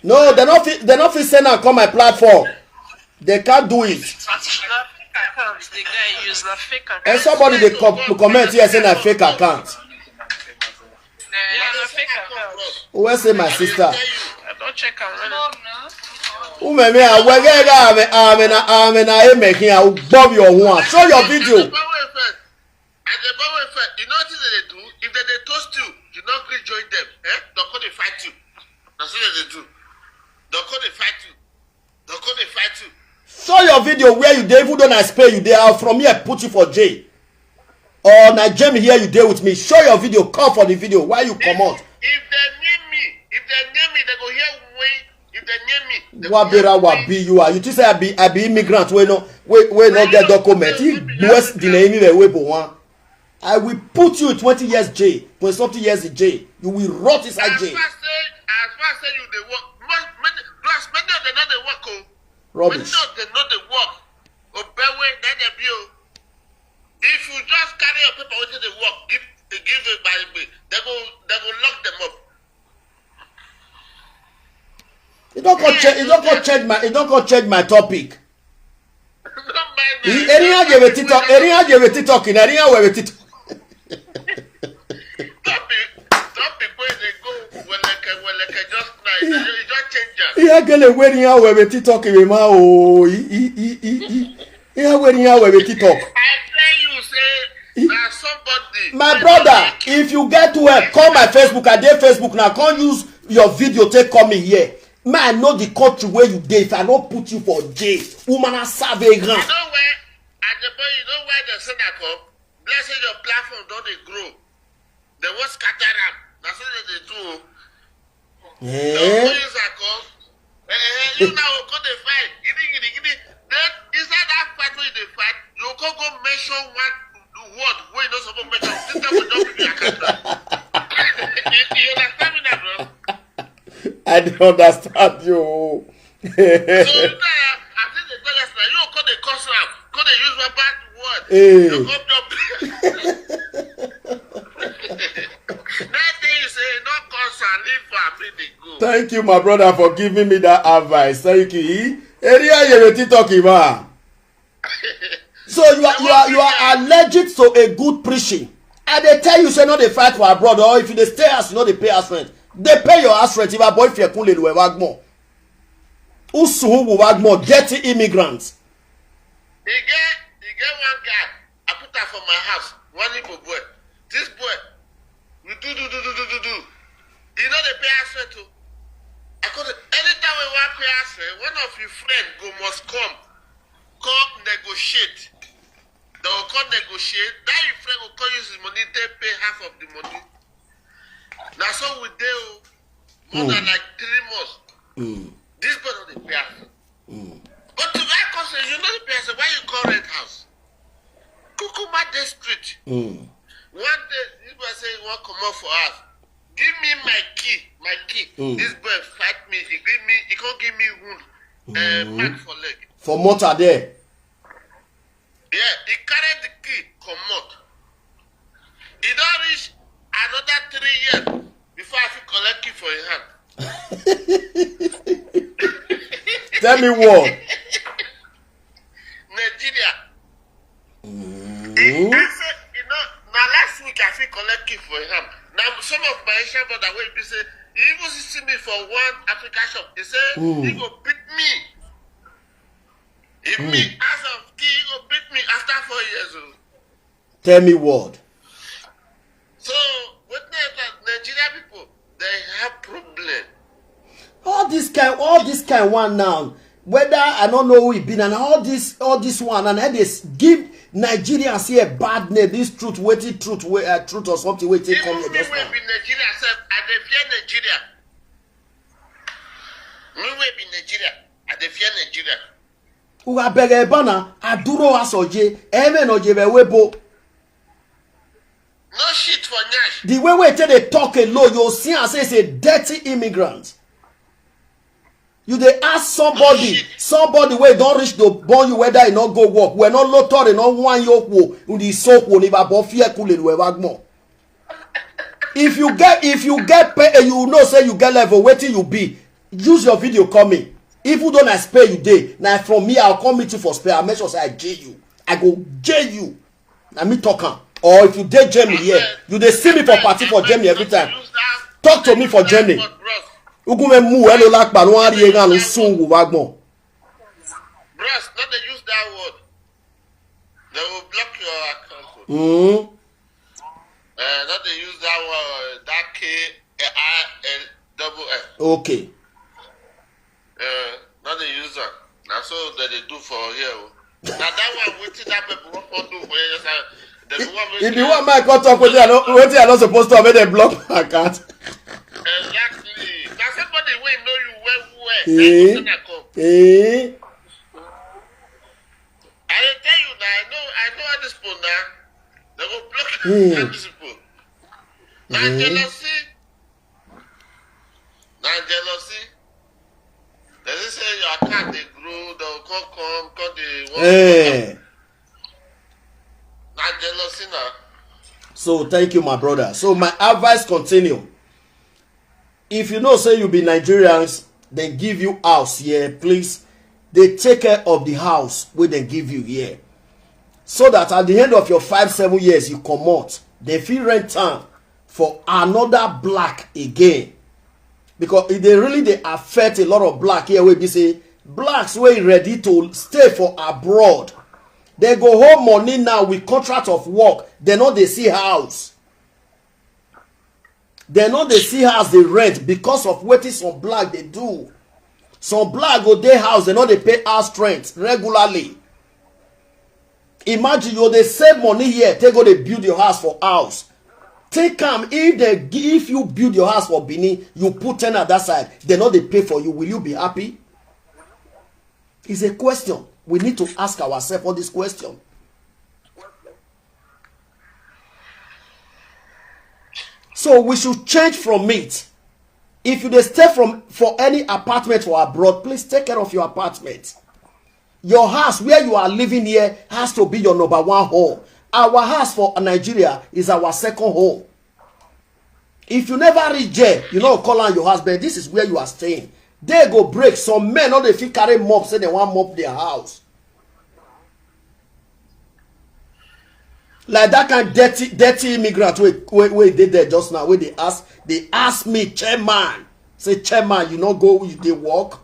No, they not fit. They not fit send and come my platform. They can't do it. And somebody they com comment here saying a fake account. Where say my sister? I don check am well. Umeme awegega ame ame na ame na emekin a gbọbi ọhun a. Show your video. As the power effect, you know what they do? If they, they toast you, you not agree join them. Eh? They come they fight you. That's what they do. They come they fight you. They come they fight you. Show your video where you dey, even though na Spain you dey, I'll from here put you for jail. Or na Jamie here you dey with me. Show your video, call for the video. Why you comot? If they near me, if they near me, they go hear way. If they near me, they go Wabera hear wa way. B U R. You think say I be I be immigrant wey no wey wey no get document. He worse than any wey wey bo one. I will put you in twenty years jail, twenty something years in jail. You will rot inside As jail. far say, as far say you dey work, most many, plus many of them not dey work. Oh, many Rubbish. of them not dey work. Obewe, then they be oh. If you just carry your paper, what they work, give give it by me. They go, they go lock them up. E don come change. E don come change my. E don come change my topic. Don't mind me. E- Eri ha jere TikTok. Eri ha jere TikTok. Na eri ha were TikTok. Don't be, don't be when they go weleke weleke just nice. You, you just change them. Ihe gele weri ha were TikTok we ma o. I- i- i- i- i- Ihe weri ha were TikTok. I tell you, say na somebody. My brother, if you get to help, call my Facebook. I dey Facebook now. Come use your video take call me here. Man, I know the country where you dey. If I no put you for jail, woman, I serve a You gun. Know where? At the boy, you know where the sinner come? Blessed your platform don't they grow. They will scatter them. That's what they do. They will Eh? use that come. Eh, eh, you now go dey fight. Gidi gidi gidi. Then inside that fight wey you dey fight, you go go mention one word wey you no suppose mention. This time we don be your account. You, you understand me now, bro? I dey understand you. So you know, I think they tell us now. You go dey curse am, go dey use one bad word. Eh. You go drop. That day you say no curse am, leave am, make they go. Thank you, my brother, for giving me that advice. Thank you. Eri ha jere TikTok ma. So you are you are you are allergic to a good preaching. I dey tell you say no dey fight for abroad, or if you dey stay house, you no dey pay house rent. Dey pay your house rent. If a boy fi ekun le lu e wa gbon. Usuhu wu wa gbon, dirty immigrants. E get, e get one guy. I put am for my house. One Igbo boy. This boy, we do do do do do do do. He no dey pay house rent o. I call it anytime we wan pay house rent, one of your friend go must come, come negotiate. They go come negotiate. That your friend go come use his money take pay half of the money. Na so we dey o. More than like three months. This boy no dey pay house rent. But the guy come say, you no dey pay house rent, why you come rent house? Kukuma dey street. One day, this boy say he wan comot for house. Give me my key, my key. This boy fight me. He give me, he come give me wound, uh, mark for leg. For motor there. Yeah, he carry the key comot. E don reach another three years before I fit collect key for him hand. Tell me what. Nigeria. Mm. He say, you know, na last week I fit collect key for him hand. Now some of my Asian brother wey be say he even see me for one Africa shop. He say he go beat me. If me as of key, he go beat me after four years. Oh. Tell me what. So with Nigeria people, they have problem. All this kind, all this kind one now. Whether I don't know who it be, and all this, all this one, and I just give Nigerians here bad name. This truth, waiting truth, wait, uh, truth or something, waiting come Even here me just wey now. Be Nigeria sef, I dey fear Nigeria. Me wey be Nigeria, I dey fear Nigeria. Uga bere bana aduro asoje eme no je be webo. No shit for nyash. The way we take dey talk alone, you see and say it's a dirty immigrant. You dey ask somebody, somebody wey don reach to born you whether e no go work, we no lottery, no one yoke wo, you dey so wo ni babo fear kule lu e wa gbon. If you get, if you get pay, eh, you know say you get level, wetin you be. Use your video call me. Even though na Spain you dey, na from me I'll come meet you for Spain. I'll make sure say I jail you. I go jail you. Na me talk am. Or if you dey Germany here, you dey see me for party for Germany every time. Use that Talk to me for Jenny. Ugume mu elo lakpa no ari ega no sun wo wagbon. Bros, not they use that word. They will block your account. Mm. Uh, not they use that word, that K I L double L. Okay. Uh, not they use that. That's all that they do for here. Now that one waiting that people want to do for here. If you want my contact with you, I know what you are not supposed to have, they block my account. Exactly. Now somebody will know you well, well. Eh? Eh? I tell you now, I know, I know how this people now. They go block mm. This people. Now mm. Jealousy. Now jealousy. They say your account they grow, they'll come, come, come, they want. Eh. Now jealousy now. So thank you, my brother. So my advice continue. If you know say you be Nigerians, they give you house here, please. They take care of the house where they give you here. So that at the end of your five, seven years, you come out, they feel rent time for another black again. Because if they really they affect a lot of black here, we be say blacks were ready to stay for abroad. They go home money now with contract of work. They know they see house. They know they see house they rent because of what is some black they do. Some black go their house, they know they pay house rent regularly. Imagine you they save money here, they go they build your house for house. Take am if they if you build your house for Benin, you put ten at that side, they know they pay for you. Will you be happy? It's a question. We need to ask ourselves all this question. So we should change from it. If you dey stay from for any apartment for abroad, please take care of your apartment. Your house where you are living here has to be your number one home. Our house for Nigeria is our second home. If you never reach there, you know call on your husband. This is where you are staying. They go break. Some men no dey fit carry mop say they wan mop their house. Like that kind dirty dirty immigrant wey wey wey dey there just now wey dey ask dey ask me chairman say chairman you no go you dey work.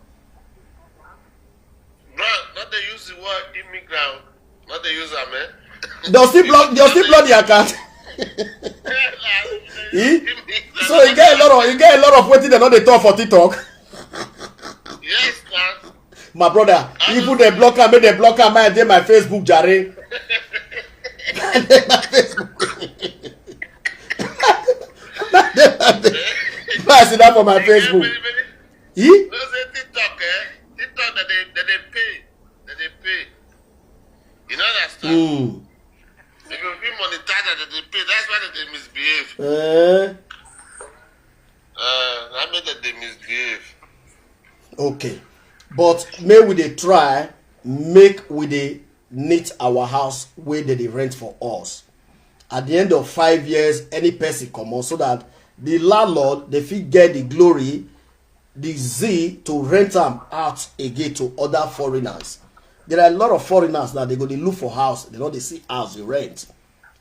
Bro, not they use the word immigrant. Not they use am, eh? Does still block does still block the account. Eh? So you get a lot of you get a lot of wetin dem no dey talk for tiktok. Yes, man. My brother, even dem block am make dem block am make I dey my facebook jare. Make I sit down for my facebook. You know say TikTok, eh? TikTok that they that they pay, that they pay. You know that stuff. Mm. If you feel monetize that they pay, that's why that they misbehave. Eh? Uh, I mean that they misbehave. Okay, but may we dey try make we dey neat our house wey dem dey rent for us. At the end of five years, any person comot so that the landlord dey fit get the glory, the zeal to rent am out again to other foreigners. There are a lot of foreigners now they go dey look for house, they no dey see house dey rent.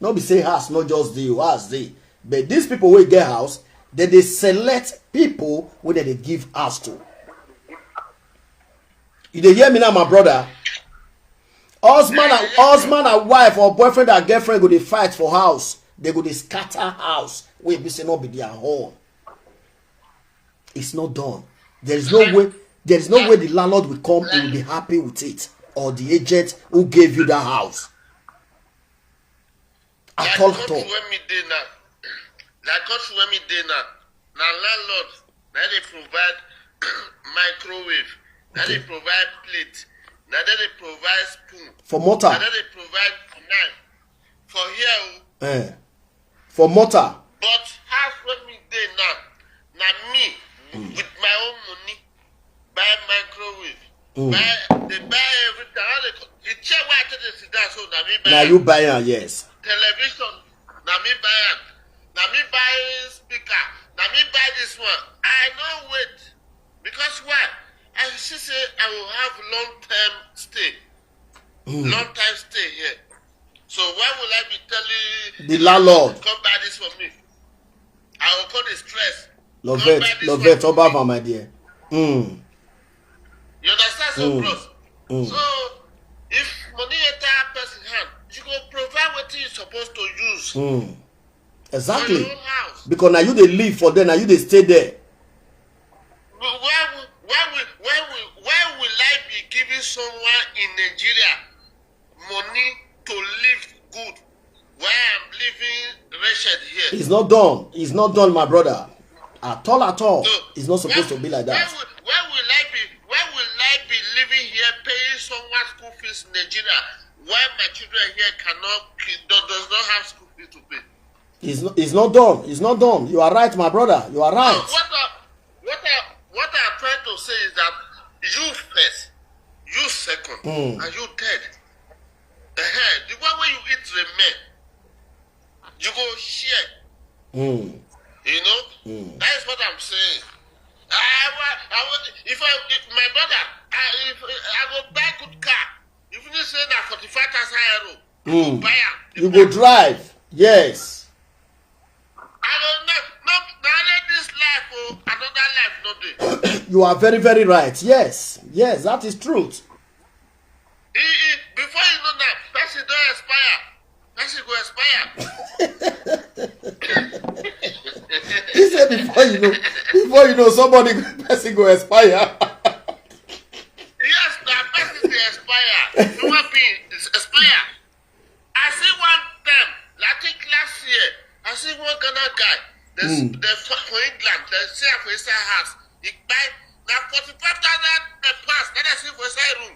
No be say house no just dey o, house dey, but these people wey get house, dem dey select people wey dem dey give house to. You dey hear me now, my brother? Husband and husband and wife or boyfriend and girlfriend go dey fight for house. They go dey scatter house wey be say no be their own. It's not done. There is no way. There is no way the landlord will come and will be happy with it, or the agent who gave you that house. At all, at all. When me dey now, like country when me dey now, na landlord na dey provide microwave, na dey provide plate, na dey dey provide spoon, for mortar, na dey dey provide knife for here o. Eh. For mortar. But house wey me dey now, na me mm. With my own money buy microwave, mm. Buy dey buy everything. How dey the chair wey I take dey sit down so na me buy. Na you buy am, yes. Television na me buy am. Na me buy speaker. Na me buy this one. I no wait because why? I see say I will have long term stay. Mm. Long time stay here. So why will I be telling the landlord come buy this for me? I will call the stress. Lovett, Lovett, Obama, my dear. Mm. You understand? So, mm. Bros. Mm. So, if money enter person hand, you go provide what you supposed to use. Mm. Exactly. Because now you they live for there, now you they stay there. Why will, why will, why will, why will I be giving someone in Nigeria money to live good while I'm living wretched here? It's not done. It's not done, my brother. At all, at all. So, it's not supposed why, to be like that. Why will, why will I be, why will I be living here paying someone school fees in Nigeria while my children here cannot, does not have school fees to pay? It's not, it's not done. It's not done. You are right, my brother. You are right. No, what I, what I, what I'm trying to say is that you first, you second, mm. And you third. Uh-huh. The one where you eat remain, you go share. Mm. You know, mm. That is what I'm saying. I, I, I, if I, if my brother, I, if I go buy good car, if you say that forty-five thousand euro, you mm. Go buy it. You go drive. Yes. I don't know. Not, not this life, oh, another life, not this. You are very, very right. Yes, yes, that is truth. He, he, before you know that, person don't expire. Person go expire. He said before you know, before you know, somebody person go expire. Yes, that person dey expire. Human being is expire. I see one time, I think last year, I see one Ghana guy. There's mm. The for England, they see for inside house. He buy now forty-five thousand pounds. Then I see for inside room.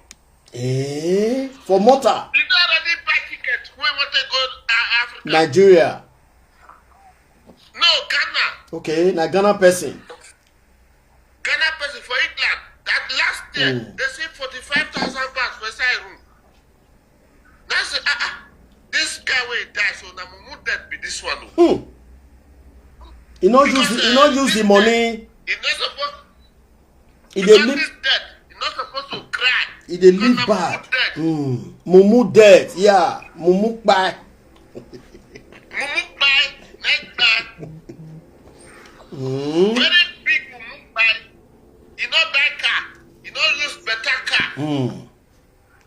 Eh, for motor. You don't already buy ticket. We want to go uh, Africa. Nigeria. No, Ghana. Okay, na Ghana person. Ghana person for England. That last year, mm. They say forty-five thousand pounds for inside room. That's ah, ah, this guy will die, so now mumu dead be this one. Hmm. You know, use, you know, use the money. It's not supposed e dey live. This dead, you're not supposed to cry. E dey live bad. Mm. Mumu dead, yeah. Mumu kpai. Mumu kpai, next time. Mm. Very big mumu kpai. You no buy car. You no use better car. Mm.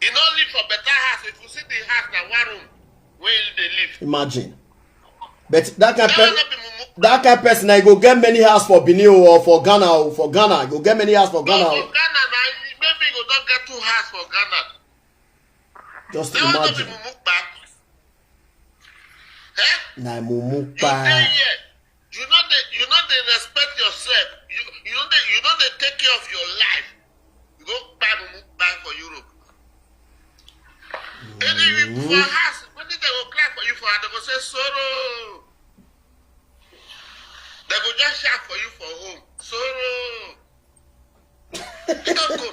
You no live for better house. If you see the house, na one room where you dey live. Imagine. But that kind of person, that kind of person, I go get many house for Benin or for Ghana or for Ghana. I go get many house for Ghana. No, for Ghana, na, maybe you go don get two house for Ghana. Just imagine. Mumu kpai. Eh? Na mumu kpai. You know they, you know they respect yourself. You, you know they, you know they take care of your life. You go buy mumu kpai for Europe. Any you for house, when they go cry for you for, they go say sorrow. They go just shout for you for home. Sorrow. You don't go.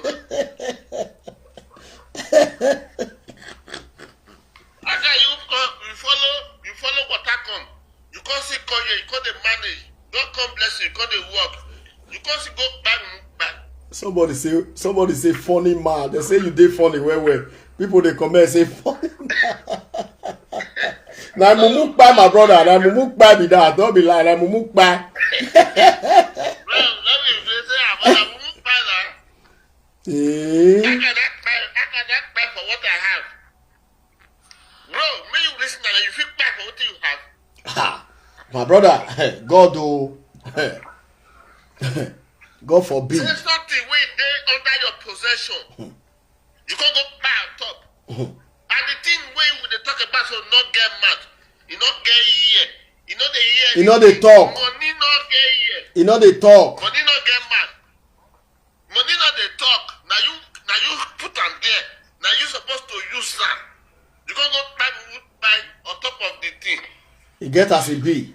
After you come, you follow, you follow water come. You come see come here, you come dey manage. Don't come bless you, you come dey work. You come see go back, back. Somebody say, somebody say funny man. They say you dey funny well well. People dey comment say funny man. Na mumu kpai, my brother. Na mumu kpai be that. Don't be lie. Na mumu kpai. Bro, let me say, I'm a mumu kpai now. Eh? How can that kpai? How can that kpai for what I have? Bro, may you listen and you feel kpai for what you have. Ha! My brother, God oh, God forbid. Say something wey dey under your possession. You can't go buy on top. And the thing wey we dey talk about so not get mouth, you not get ear, you know the ear. You know they talk. Money not get ear. You know they talk. Money not get mouth. Money not they talk. Now you, now you put am there. Now you supposed to use am. You can't go buy buy on top of the thing. E get as e be.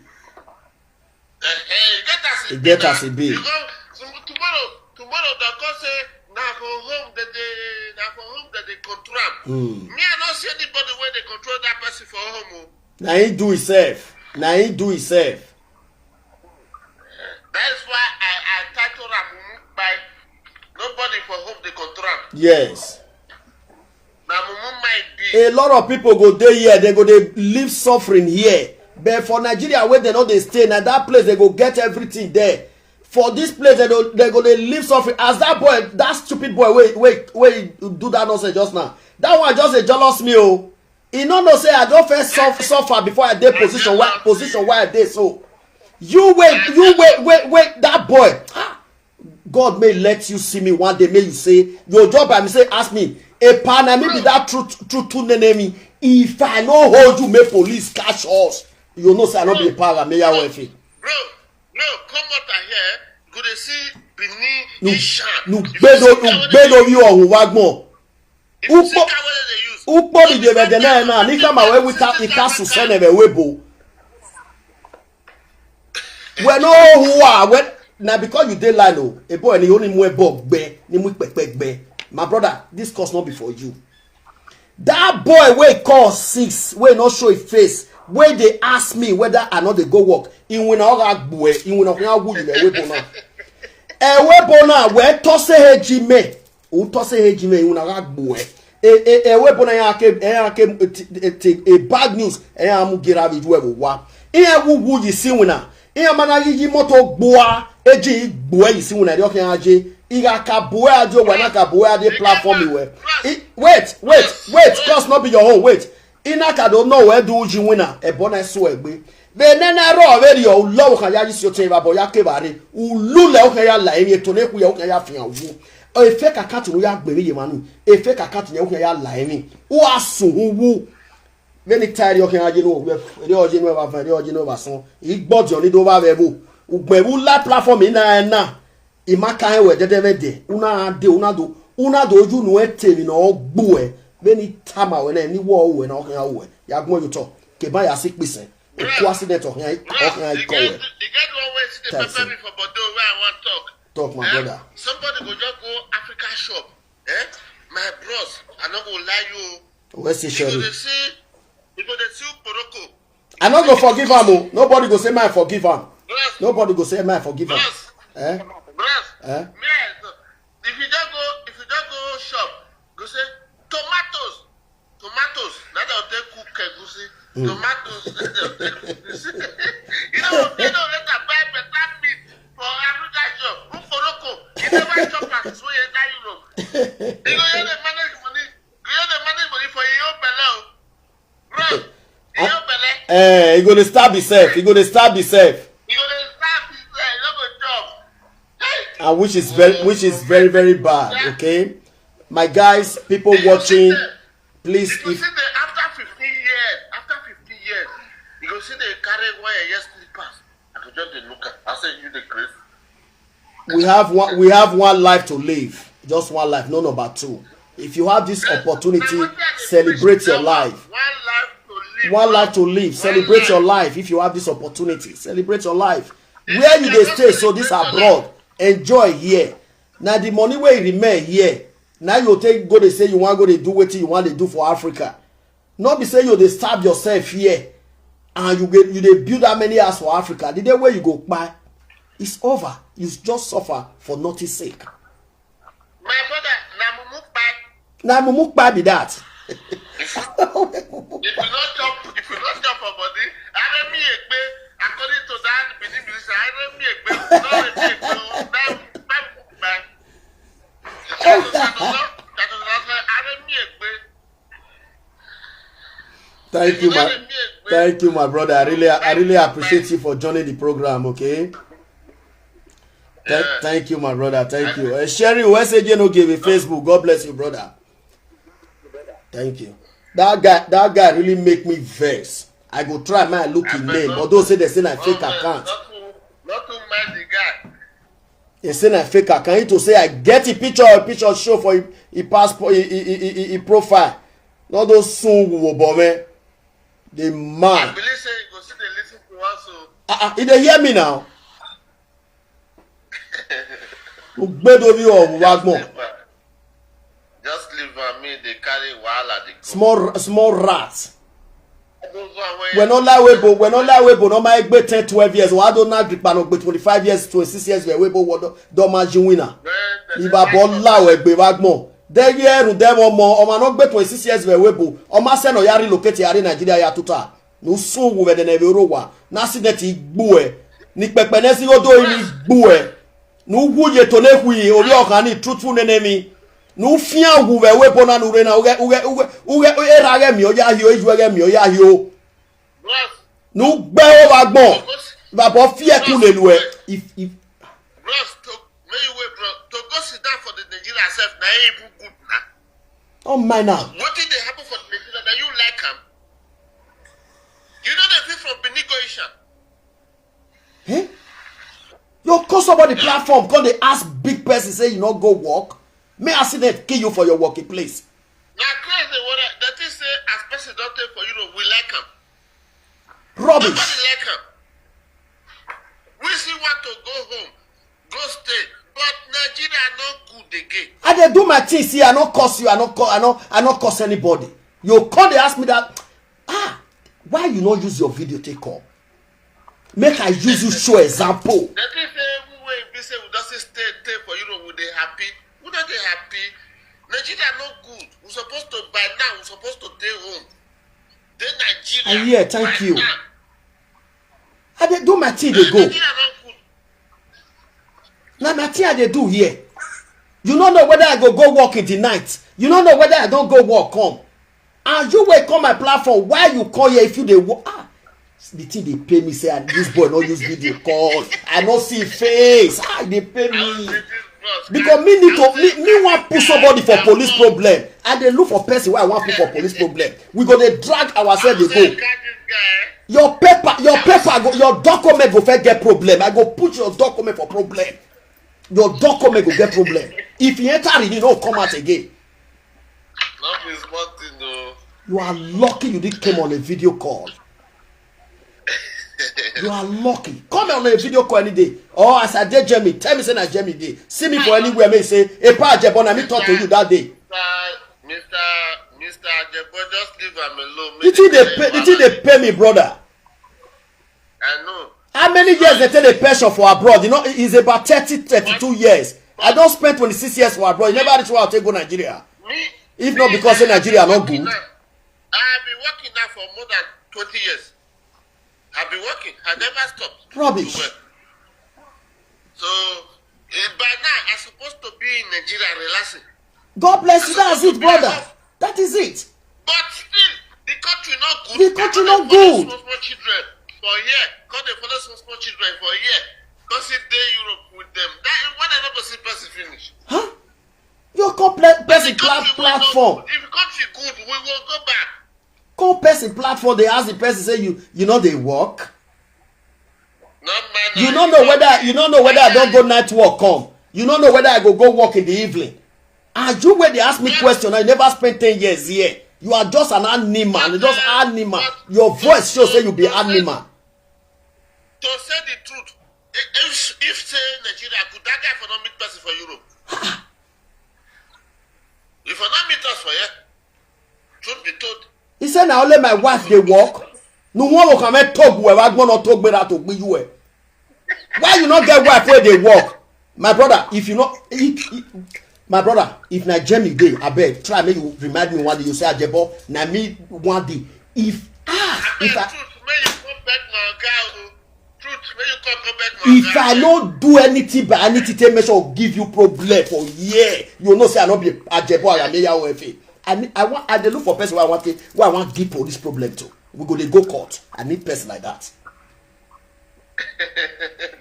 Eh, eh, e get as e get as e be. Because tomorrow, tomorrow they come say na for home that they, na for home that they control am. Mm. Me, I don't see anybody where they control that person for home. Oh. Na he do himself. Na he do himself. That is why I, I title am Mumu Kpai. Nobody for home they control am. Yes. A lot of people go dey here, they go dey live suffering here. But for Nigeria, where they know they stay, now that place they go get everything there. For this place, they, don't, they go dey live suffering. As that boy, that stupid boy, wey wey wey do that nonsense just now. That one just dey jealous me o. He no know say I don first suffer before I dey position where position where I dey so. You wait, you wait, wait, wait. That boy, ah, God may let you see me one day. May you say your job by me say ask me a pa na me be that true true true enemy. If I no hold you, may police catch us. You know say I no be a para. May I wefe. Bro, no, come out and here. Go dey see Benin Ishan. Nugbedo nugbedo you on wagmo. Ukpo ukpo di de bede na na ni kama we wita ikasu sene be webo. We no who are we na because you dey line o. A boy ni only mu ebo gbe ni mu pepe gbe. My brother, this course not be for you. That boy wey call six wey no show him face wey dey ask me whether I no dey go work. Iwin na ọga gbue iwin na ọga wu you na ewebo na ewebo na we tose he ji me u tose he ji me iwin na ọga gbue ewebo na ya ke ya ke a bad news ya mu gira bi ju ewo wa ihe wu wu yi si wina ihe mana yi yi moto gbua eji gbue yi si wina ri okin aje iga ka bue aje wa na ka bue aje platform iwe wait wait wait cause no be your own wait ina ka do no we du ji wina e bona so egbe be nene ro we ri o lo kan ya yi si o te ba bo ya ke ba re u lu le o kan ya la emi to ne ku ya o kan ya fi an wu e fe ka ka tu ya gbe mi ye manu e fe ka ka tu ya o kan ya la emi u asun wu Many times you can you know we the original of the original of song. He bought your little over there. Ugbe wu la platform in na na. Imaka we dede we de. Una de una do una do you know e temi no gbu e. Many time we na ni wo we na o kan we. Ya gbon you talk. Ke ba ya six percent. O ku accident o kan o kan ko we. You get one way see the pepper me for Bordeaux where I want talk. Talk my brother. Somebody go just go Africa shop. Eh? My bros, I no go lie you. Where's the You go shell? dey see, you go dey see Poroko. I no go forgive am o. Nobody go say my forgive am. Bros, Nobody go say my forgive am. bros, Eh? bros. Eh? Me, I, if you just go, if you just go shop, go say tomatoes, tomatoes. That they'll take cook egusi. Tomatoes. That they'll take cook egusi. You know, you know, let them buy better meat for Africa shop. Who Poroko? You never chop am since when you enter Europe. You know, you dey manage money. You dey manage money for your own belle o. Bro, your own belle. Eh, he go dey stab himself. He go dey stab himself. You go dey stab himself. You no go chop. Hey! And which is very which is very very bad. Okay, my guys, people watching, please If you if see the after fifteen years, after fifteen years, you go see the carry one year slippers. I go just dey look at. I say you the grace. we have one we have one life to live, just one life, no number two. If you have this opportunity, celebrate your life. One life to live. One life to live, celebrate your life. If you have this opportunity, celebrate your life. Where you dey stay so this abroad, enjoy here. Na the money wey remain here, na you take go dey say you wan go dey do wetin you wan dey do for Africa. No be say you dey starve yourself here and you get you dey build how many house for Africa. The day wey you go kpai, it's over. You just suffer for nothing sake. My brother, na mumu kpai. Na mumu kpai be that. If you not chop, if you not chop for body, aremi egbe. According to that Benin minister, aremi egbe. No aremi egbe. That that kpai. That is that is that is that aremi egbe. Thank you, my thank you, my brother. I really I really appreciate you for joining the program. Okay. Thank, thank you, my brother. Thank you. Uh, Sherry, where's again? Okay, with Facebook. God bless you, brother. Thank you. That guy, that guy really make me vex. I go try my look in name, but those say they say na fake account. Not too, not too mind the guy. They say na fake account. He to say I get a picture, a picture show for a passport, a, a, a, a, a profile. Not those soon we will bomb. The I man. Believe say you go see the listen to us. So Ah, ah, he dey hear me now. Ugbedo bi o wagbon. Just leave am. Me dey carry wahala dey go. Small small rat. Those one wey When all that way bo, when all that way bo, no my egbe ten, twelve years. Wa do na gripa no gbe twenty-five years, twenty-six years we bo wo do ma ji winner. Iba bo la we gbe wagbon. De ye run dem omo, omo no gbe twenty-six years we bo. Omo se no ya relocate ya re Nigeria ya tuta. No so wo we de na we ro wa. Na accident igbu e. Ni pepe ne si odo ni igbu e. Nu wu ye to ne hui, ori okan ni truthful enemy. Nu fia wu we we bona nu re na, uge, uge, uge, uge, era ge mi, oya hio, eju ge mi, oya hio. Bros, Nu gbe o wa gbon. Baba fi e ku le lu e. If, if, bros, to, may you wait, bro. To go sit down for the Nigeria self, na even good na. Oh my now. Wetin dey happen for the Nigeria, na you like am? You know the thing from Benin go Isha. Eh? You call somebody platform, call they ask big person, say you not go work. May accident kill you for your working place. Na crazy what I, that is say as person don take for Europe, we like am. Rubbish. Nobody like am. We still want to go home, go stay, but Nigeria no good again. I dey do my things here. I no curse you. I no call. I no. I no curse anybody. You call. They ask me that. Ah, why you no use your video take call? Make I use you show example. That is say everywhere we say we don say stay stay for Europe, we dey happy. We no dey happy. Nigeria no good. We supposed to by now. We supposed to dey home. Dey Nigeria. Ah, yeah, thank by you. Now. I dey do my thing. They go. Nigeria no good. Na my thing I dey do here. You no know whether I go go work in the night. You no know whether I don go work come. And you wey come my platform, why you come here if you dey work? Ah, the thing dey pay me say, ah, this boy no use video call. I no see face. Ah, e dey pay me. Because me need to, me, me wan put somebody for police problem. I dey look for person wey I wan put for police problem. We go dey drag ourselves dey go. Your paper, your paper, go, your document go first get problem. I go put your document for problem. Your document go get problem. If you enter in, you no come out again. No be small thing o. You are lucky you didn't came on a video call. You are lucky. Come on a video call any day. Or as I dey Germany, tell me say na Germany dey. See me for anywhere, may say, "Hey, Pa Ajebo, na me talk to you that day." Mister Mister Mister Ajebo, just leave am alone. The thing dey pay, the thing dey pay me, brother. I know. How many years they take the pension for abroad? You know, it's about thirty, thirty-two years. I don spend twenty-six years for abroad. You never reach where I take go Nigeria. Me. If not because say Nigeria no good. I have been working now for more than twenty years. I've been working. I never stopped. Rubbish. To work. So eh, by now I'm supposed to be in Nigeria relaxing. God bless you. That's it, brother. That is it. But still, the country not good. The country They not follow good. Small, small children for here. Come they follow small, small children for here. Come sit dey Europe with them. That when they not go see person finish. Huh? You come play person The country plat- wey not platform. Good. If the country good, we will go back. Come person platform. They ask the person say you you know they work. No man. You no know whether you no know whether I don go night work come. You no know whether I go go work in the evening. And you wey dey ask me question, I never spend ten years here. You are just an animal, you just animal. Your voice show say you be animal. To say the truth, if, if, if say Nigeria good, that guy for not meet person for Europe. If I not meet us for here, truth be told, He say na only my wife dey work. No one will come and talk where I want to talk better to be you. Why you not get wife where they work? My brother, if you not, he, he, my brother, if na Jamie dey, I beg, try make you remind me one day. You say Ajebo, na me one day. If ah, if I, truth, may you come back my guy. Oh. Truth, may you come come back my if I no do anything by anything, take make sure give you problem for year. You know say I no be Ajebo Arameya O F A. I need, I want, I dey look for person where I want to, where I want give police problem to. We go dey go court. I need person like that.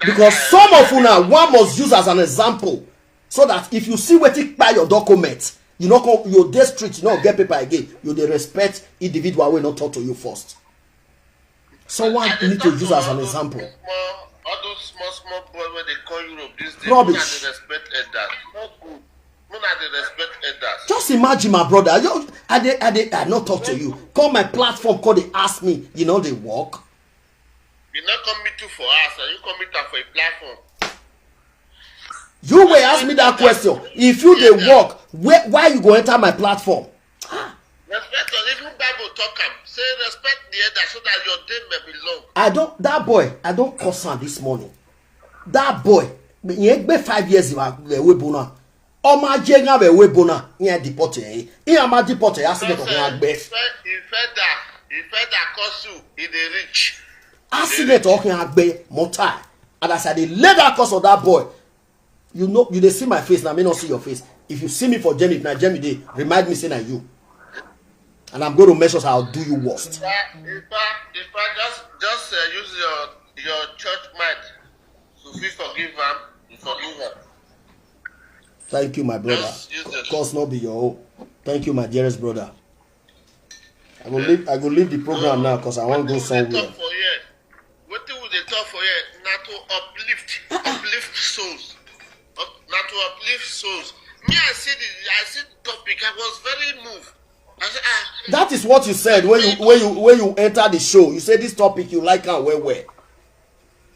Because some of una one must use as an example, so that if you see wetin kpai your document, you no come, you dey street, you no get paper again, you dey respect individual wey no talk to you first. Someone need to use as an example. All those small small boys when they call Europe this day, Rubbish. Una dey respect elders. Not good. Una dey respect elders. Just imagine, my brother. You, I dey, I dey, I no talk to you. Come my platform, call they ask me. You know they work. You not come meet you for us, and you come meet us for a platform. You will ask me that question. If you dey work, where, why you go enter my platform? Respect us. Even Bible talk am. Say respect the elders so that your day may be long. I don't. That boy, I don't cause am this morning. That boy, he ain't be five years in my way bona. Oh my jenga be way bona. He ain't deport eh. He ain't deport eh. Accident of one If be. Fe- if Feda, if Feda curse you, he dey reach. Accident of one be. Motai. And as I dey lay that curse of that boy, You know, you dey see my face now, me not see your face. If you see me for Germany, if na Germany dey, remind me say na you. And I'm going to make sure I'll do you worst. If I, if I, if I just just uh, use your your church mic to fit forgive am, you forgive am. Thank you, my brother. Just use Of it. Course not be your own. Thank you, my dearest brother. I go leave. I go leave the program now because I want to go Wetin we dey somewhere. talk for here? Wetin we dey talk for here? Na to uplift, uplift souls. Up- Na to uplift souls. Me, I see the I see the topic. I was very moved. I said, ah, That is what you said when you when you when you enter the show. You say this topic you like and well well.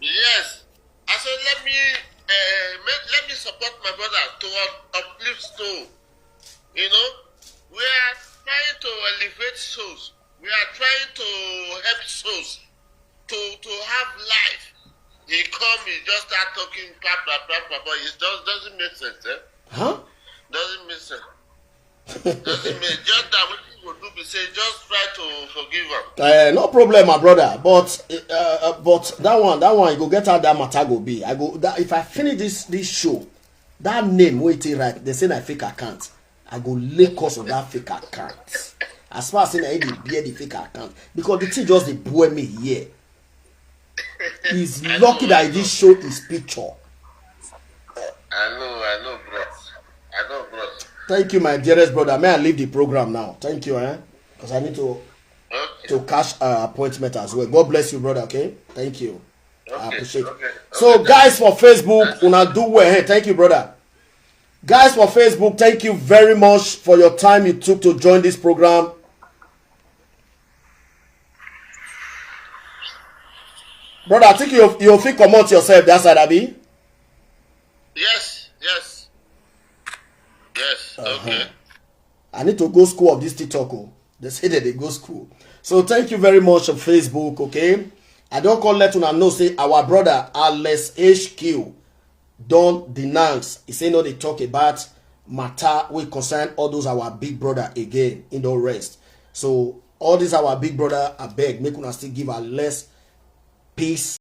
Yes. I said, let me uh, make, let me support my brother to up, uplift soul. You know, we are trying to elevate souls. We are trying to help souls to to have life. He come, he just start talking blah blah blah blah. But it just doesn't make sense. Eh? Huh? Doesn't make sense. Doesn't make just that what you go do be say just try to forgive him. Uh, no problem, my brother. But uh, uh, but that one, that one, you go get how that matter go be. I go that if I finish this this show, that name wey take right, they say na fake account. I go lay cost on that fake account. As far as say na him dey bear the fake account, because the thing just dey boil me here. It's lucky that I did show his picture. I know, I know, bros. I know, bros. Thank you, my dearest brother. May I leave the program now? Thank you, eh? Because I need to Okay. to cash uh, appointment as well. God bless you, brother. Okay, thank you. I Okay, appreciate. okay, So, okay. Guys for Facebook, una do well. Hey, thank you, brother. Guys for Facebook, thank you very much for your time you took to join this program. Brother, I think you you fit comot yourself that side, abi? Yes, yes, yes. Uh-huh. Okay. I need to go school of this TikTok. Oh. They say that they go school. So thank you very much on Facebook, okay? I don't call let una know say our brother Alex H Q don't denounce. He say no, they talk about matter we concern all those our big brother again in the rest. So all these our big brother, I beg, make una still give a less peace